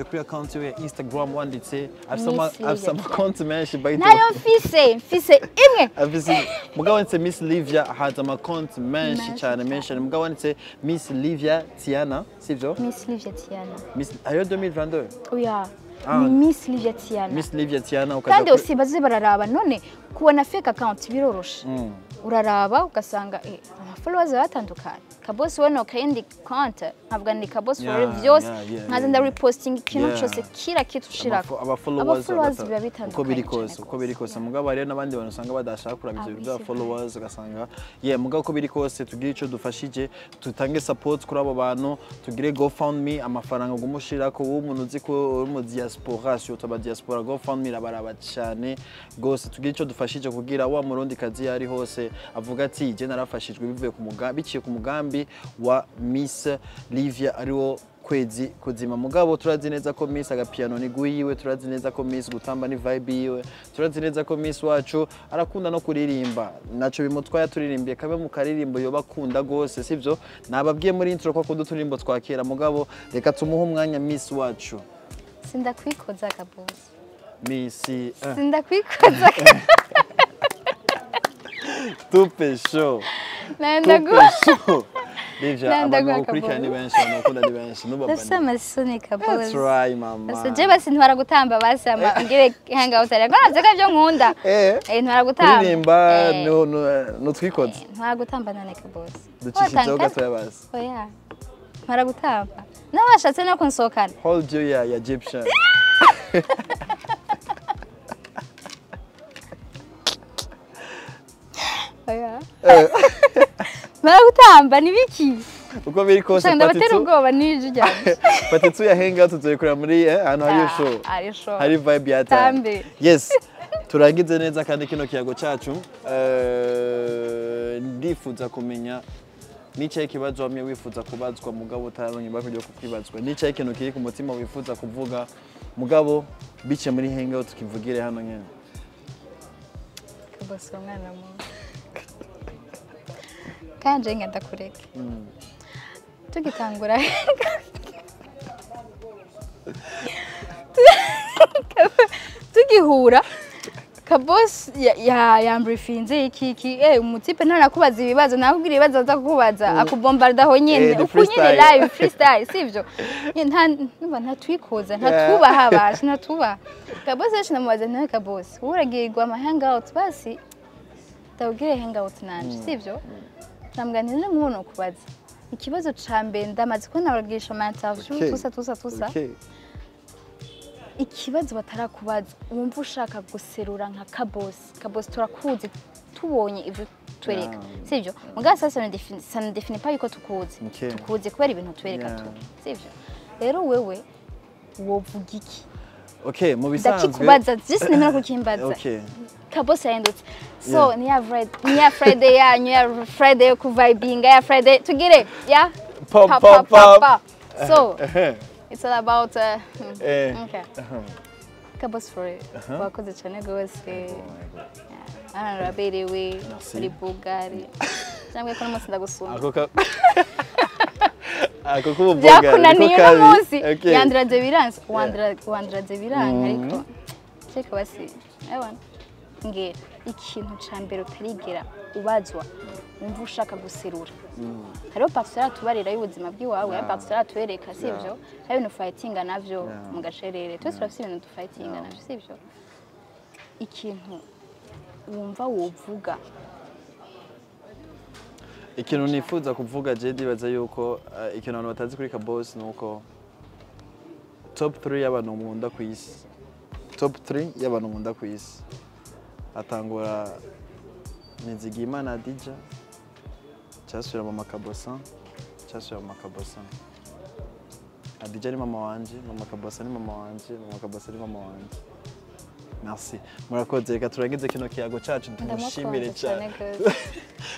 kuri account yiwe ya Instagram, wanditse afise Miss Livia afise amakonti menshi, by the way. Nayo mfise imwe. Afise, mugabo wanditse Miss Livia haza amakonti menshi Menshi cyane, cyane. menshi cyane. Mugabo wanditse Miss Livia Tiana, sivyo? Miss Livia Tiana. Miss hariyo 2022. Oya. Ah. Ni Miss Livia Tiana. Miss Livia Tiana, ukaja Kandi aussi baze bararaba, none kubona fake account biroroshe. Uraraba ugasanga ama followers batandukanye. Kabosi we no kandi compte nkavuga ni Kabosi for vyose, nkaza nda reposting ikintu cyose, kila kitu ushirako. Aba followers Aba followers biba bitandukanye uko biri cyane kose, uko biri gose. kose. Mugabo hariyo n'abandi bantu usanga badashaka kuraba ivyo Ah, bintu by'aba oui, c'est followers, ugasanga yeah. Mugabo uko biri kose, tugire ico dufashije, tutange support kuri abo bantu, tugire GoFundMe, amafaranga uguma ushirako wowe umuntu uzi ko uri mu diaspora, surtout aba diaspora, GoFundMe irabaraba cyane gose. Tugire ico dufashije kugira wa murundi kazi yari hose avuga ati je narafashijwe bivuye ku mugambi, biciye ku mugambi wa Miss Livia, ariwo kwezi kuzima. Mugabo turazi neza ko Miss agapiano ni guyiwe, turazi neza ko Miss gutamba ni vibe yiwe, turazi neza ko Miss wacu arakunda no kuririmba, naco bimutwaye aturirimbiye kabe mu karirimbo yoba akunda gose, sivyo? Nababwiye muri intro ko akunda uturirimbo twa kera, mugabo reka tumuhe umwanya Miss wacu. Sindakwikoza, Kabosi. Miss Sindakwikoza. Tupe show. Nandagu Tupe show, Livia. Nanda Abantu guha bagukurikirana ni Kabosi. benshi, abantu bakunda ni benshi. Ndafise Ntubabane. amasoni, That's Kabosi. right, mama. Ese je basi ntwara gutamba, basi ama ngire hangout, ariko navyo ko byo nkunda. Eh. Ntwara gutamba. Kuririmba Eh, no twikoze. Ntwara gutamba none, Kabosi. Ducishizeho gatoya basi. Oya. Ntwara gutamba. N'abashatse no kunsohokana. Hold you ya Egyptian. Oya. Ntwara gutamba ni biki? Uko biri kose, Ushaka ndabatera patitu ubwoba n'ijwi ryanje. patitu ya hangout tuzoyikorera muri ahantu hari show. Ari show. Hari vibe ya time. Tambe. Yes. Turagize neza kandi kino kiyago cyacu. Ndifuza kumenya nicaye ikibazo wamye wifuza kubazwa mugabo utaronye ibako ryo kukwibazwa. Nicaye ikintu kiri ku mutima wifuza kuvuga mugabo bice muri hangout tukivugire hano nyene. Kabosi, umwana mubi. Kanje nga ndakureke. Tugitangura, tugihura, Kabosi yambrifinze iki umutipe ntanakubaza ibibazo, nakubwira ibibazo aza kukubaza, akubombarda aho nyene, Ni uku nyene. freestyle. Live freestyle, sivyo? Nta numva ntatwikoza, ntatubaha basha, ntatubaha Kabosi. Yacu namubaza nawe, Kabosi, wowe uragirwa ama hangout, basi ndabwire hangout nanje, sivyo? Nambwira nti none nk'ubu nokubaza ikibazo ca mbere, ndamaze kubona baragirisha ama interview, tusa tusa tusa, ikibazo batarakubaza wumva ushaka guserura nka Kabosi. Kabosi turakuzi, tubonye ivyo twereka, sivyo? Mugabo sasa ça ne définit pas yuko tukuzi. Tukuzi kubera ibintu twereka tu, sivyo? Rero wewe wovuga iki? Okay, mu bisanzwe Ndakikubaza just, nemera kukimbaza. Kabosi yahindutse, so ni ya Friday yanyu, ya Friday yo kuvibinga, ya Friday tugire ya Pop, pop, pop. So it's all about okay. Kabosi for real, wakoze cyane rwose, hano uraberewe. Merci. Uri bugari cyangwa ko n'umunsi ndagusumba. Ako k'ububogari Byakunaniye niko uno kabi. munsi. Yandiraze biranze, wandiraze biranga, ariko reka basi abona mbwira ikintu ca mbere utarigera ubazwa wumva ushaka guserura. Hariho partie tubarira y'ubuzima bw'iwawe, hariho partie tubereka, sivyo? Hari ibintu fightinga navyo mu gacerere, twese turafise ibintu dufightinga navyo, sivyo? Ikintu wumva wovuga. Ikintu nifuza kuvuga, je ndibaza yuko ikintu abantu batazi kuri Kabosi ni uko top 3 y'abantu nkunda ku isi, top 3 y'abantu nkunda ku isi, atangura Nizigiyimana Adija, cyasubira mama Kabosa, cyasubira mama Kabosa. Adija ni mama wanje, mama Kabosa ni mama wanje, mama Kabosa ni mama wanje. Merci. Murakoze, reka turangize kino kiyago cacu, tumushimire Ndamukunze cyane. cyane gose.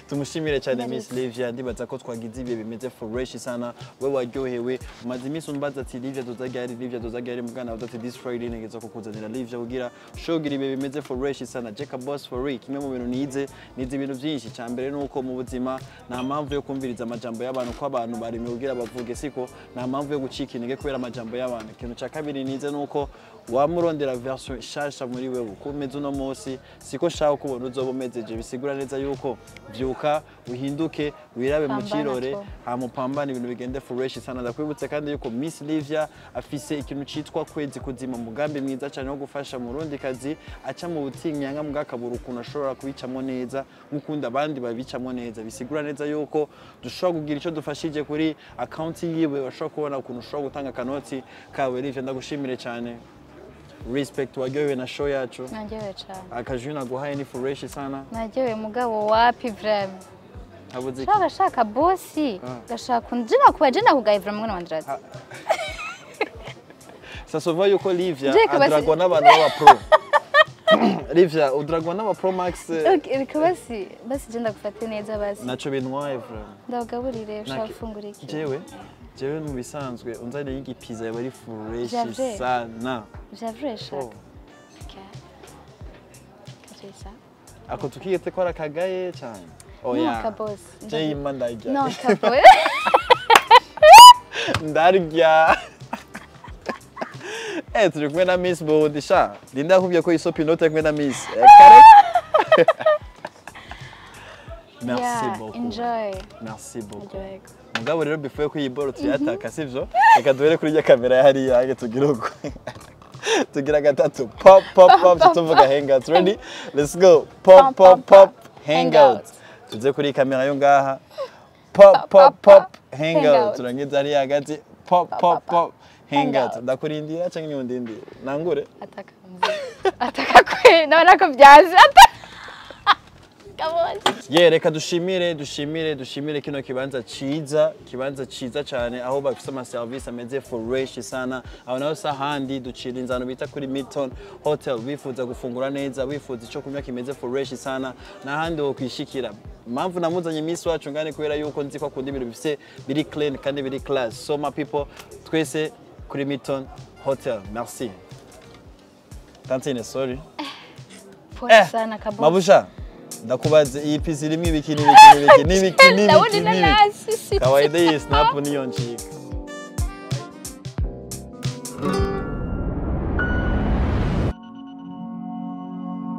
Tumushimire cyane Miss Merci. Livia. Ndibaza ko twagize ibihe bimeze fresh sana. We waryohewe, umaze iminsi umbaza ati Livia tuzajya, Livia tuzajya, mugana ati this Friday nigeze kukuzanira Livia kugira shogira ibihe bimeze fresh sana. Jacob Boss for real. Kimwe mu bintu nize, nize ibintu byinshi. Cya mbere nuko mu buzima nta mpamvu yo kumviriza amajambo y'abantu, ko abantu baremye kugira bavuge, siko nta mpamvu yo gucika intege kubera amajambo y'abantu. Ikintu cya kabiri nize nuko wamurondera version nshasha muri wewe. Uko umeze uno munsi siko nshaka kubona uzoba umeze je. Bisigura neza yuko vyuka uhinduke, wirabe mu Pambana kirore, two. hama upambane, ibintu bigende fresh sana. Ndakwibutse kandi yuko Miss Livia afise ikintu citwa Kwezi Kuzima, umugambi mwiza cyane wo gufasha murundi kazi aca mu butinyanga mbwakabura ukuntu ashobora kubicamo neza nk'ukundi abandi babicamo neza. Bisigura neza yuko dushobora kugira icyo dufashije kuri account yiwe, bashobora kubona ukuntu ushobora gutanga akanoti kawe. Livia, ndagushimire cyane, respect. Waryohewe na show yacu? Naryohewe cyane. Akajwi naguhaye ni fresh sana. Naryohewe, mugabo wapi vraiment. Habuze iki? Shaka gashaka bosi, gashaka nje nakuba je nakugaye vraiment, mwana wanje ati. Ça se voit yuko Livia Jack, basi- adragwa n'abantu b'aba pro. Livia udragwa n'aba pro max. Okay, reka basi basi je ndagufate neza basi. Naco bintwaye vraiment. Ndabagaburire, ushaka gufungura iki? Jewe mu bisanzwe unzaniye igipiza yaba ari fresh J'avais. sana. J'avoue, shaka. Oh. Okay. Kabisa. Ako tukiyete ko arakagaye cyane. No, Oya. kabosi. Je yima ndarya. No, kabosi. Ndarya. Turi kumwe na Miss Burundi sha. Linda yakubwiye ko isopa inote kumwe na Miss. Kare. Merci Yeah, beaucoup. enjoy. Merci beaucoup. Aryoherwa. Mugabo rero before ko iyi boro tuyataka, sivyo? Reka duhere kuri rya kamera ya hariya hage tugire uko. Tugira gatatu. Pop pop pop, tuvuga hangout. Ready? Let's go. Pop pop pop, hangout. Tuze kuri kamera yo ngaha. Pop pop pop, hangout. Turangiza hariya hagati. Pop pop pop, hangout. Ndakurindira canke niwundindire? Nangure. Ataka mzee. Ataka kwe. Ndabona ko byaje. Ataka. Kabosi. Ye, reka dushimire dushimire dushimire kino kibanza ciza, kibanza ciza cyane, aho bafise ama service ameze fresh sana. Aho naho sahandi ducira inzano bita kuri Milton Hotel. Wifuza gufungura neza, wifuza ico kunywa kimeze fresh sana, n'ahandi wo kwishikira. Impamvu namuzanye Miss wacu ngane kubera yuko nzi ko akunda ibintu bifise biri clean kandi biri class. So my people, twese kuri Milton Hotel. Merci Tantine, sorry. Pole sana kabosi. Mabusha, ndakubaze, iyi pizza irimo ibiki n'ibiki n'ibiki n'ibiki Ndabona n'ibiki n'ibiki? inanasi. Kawaida iyi snap niyo ncika.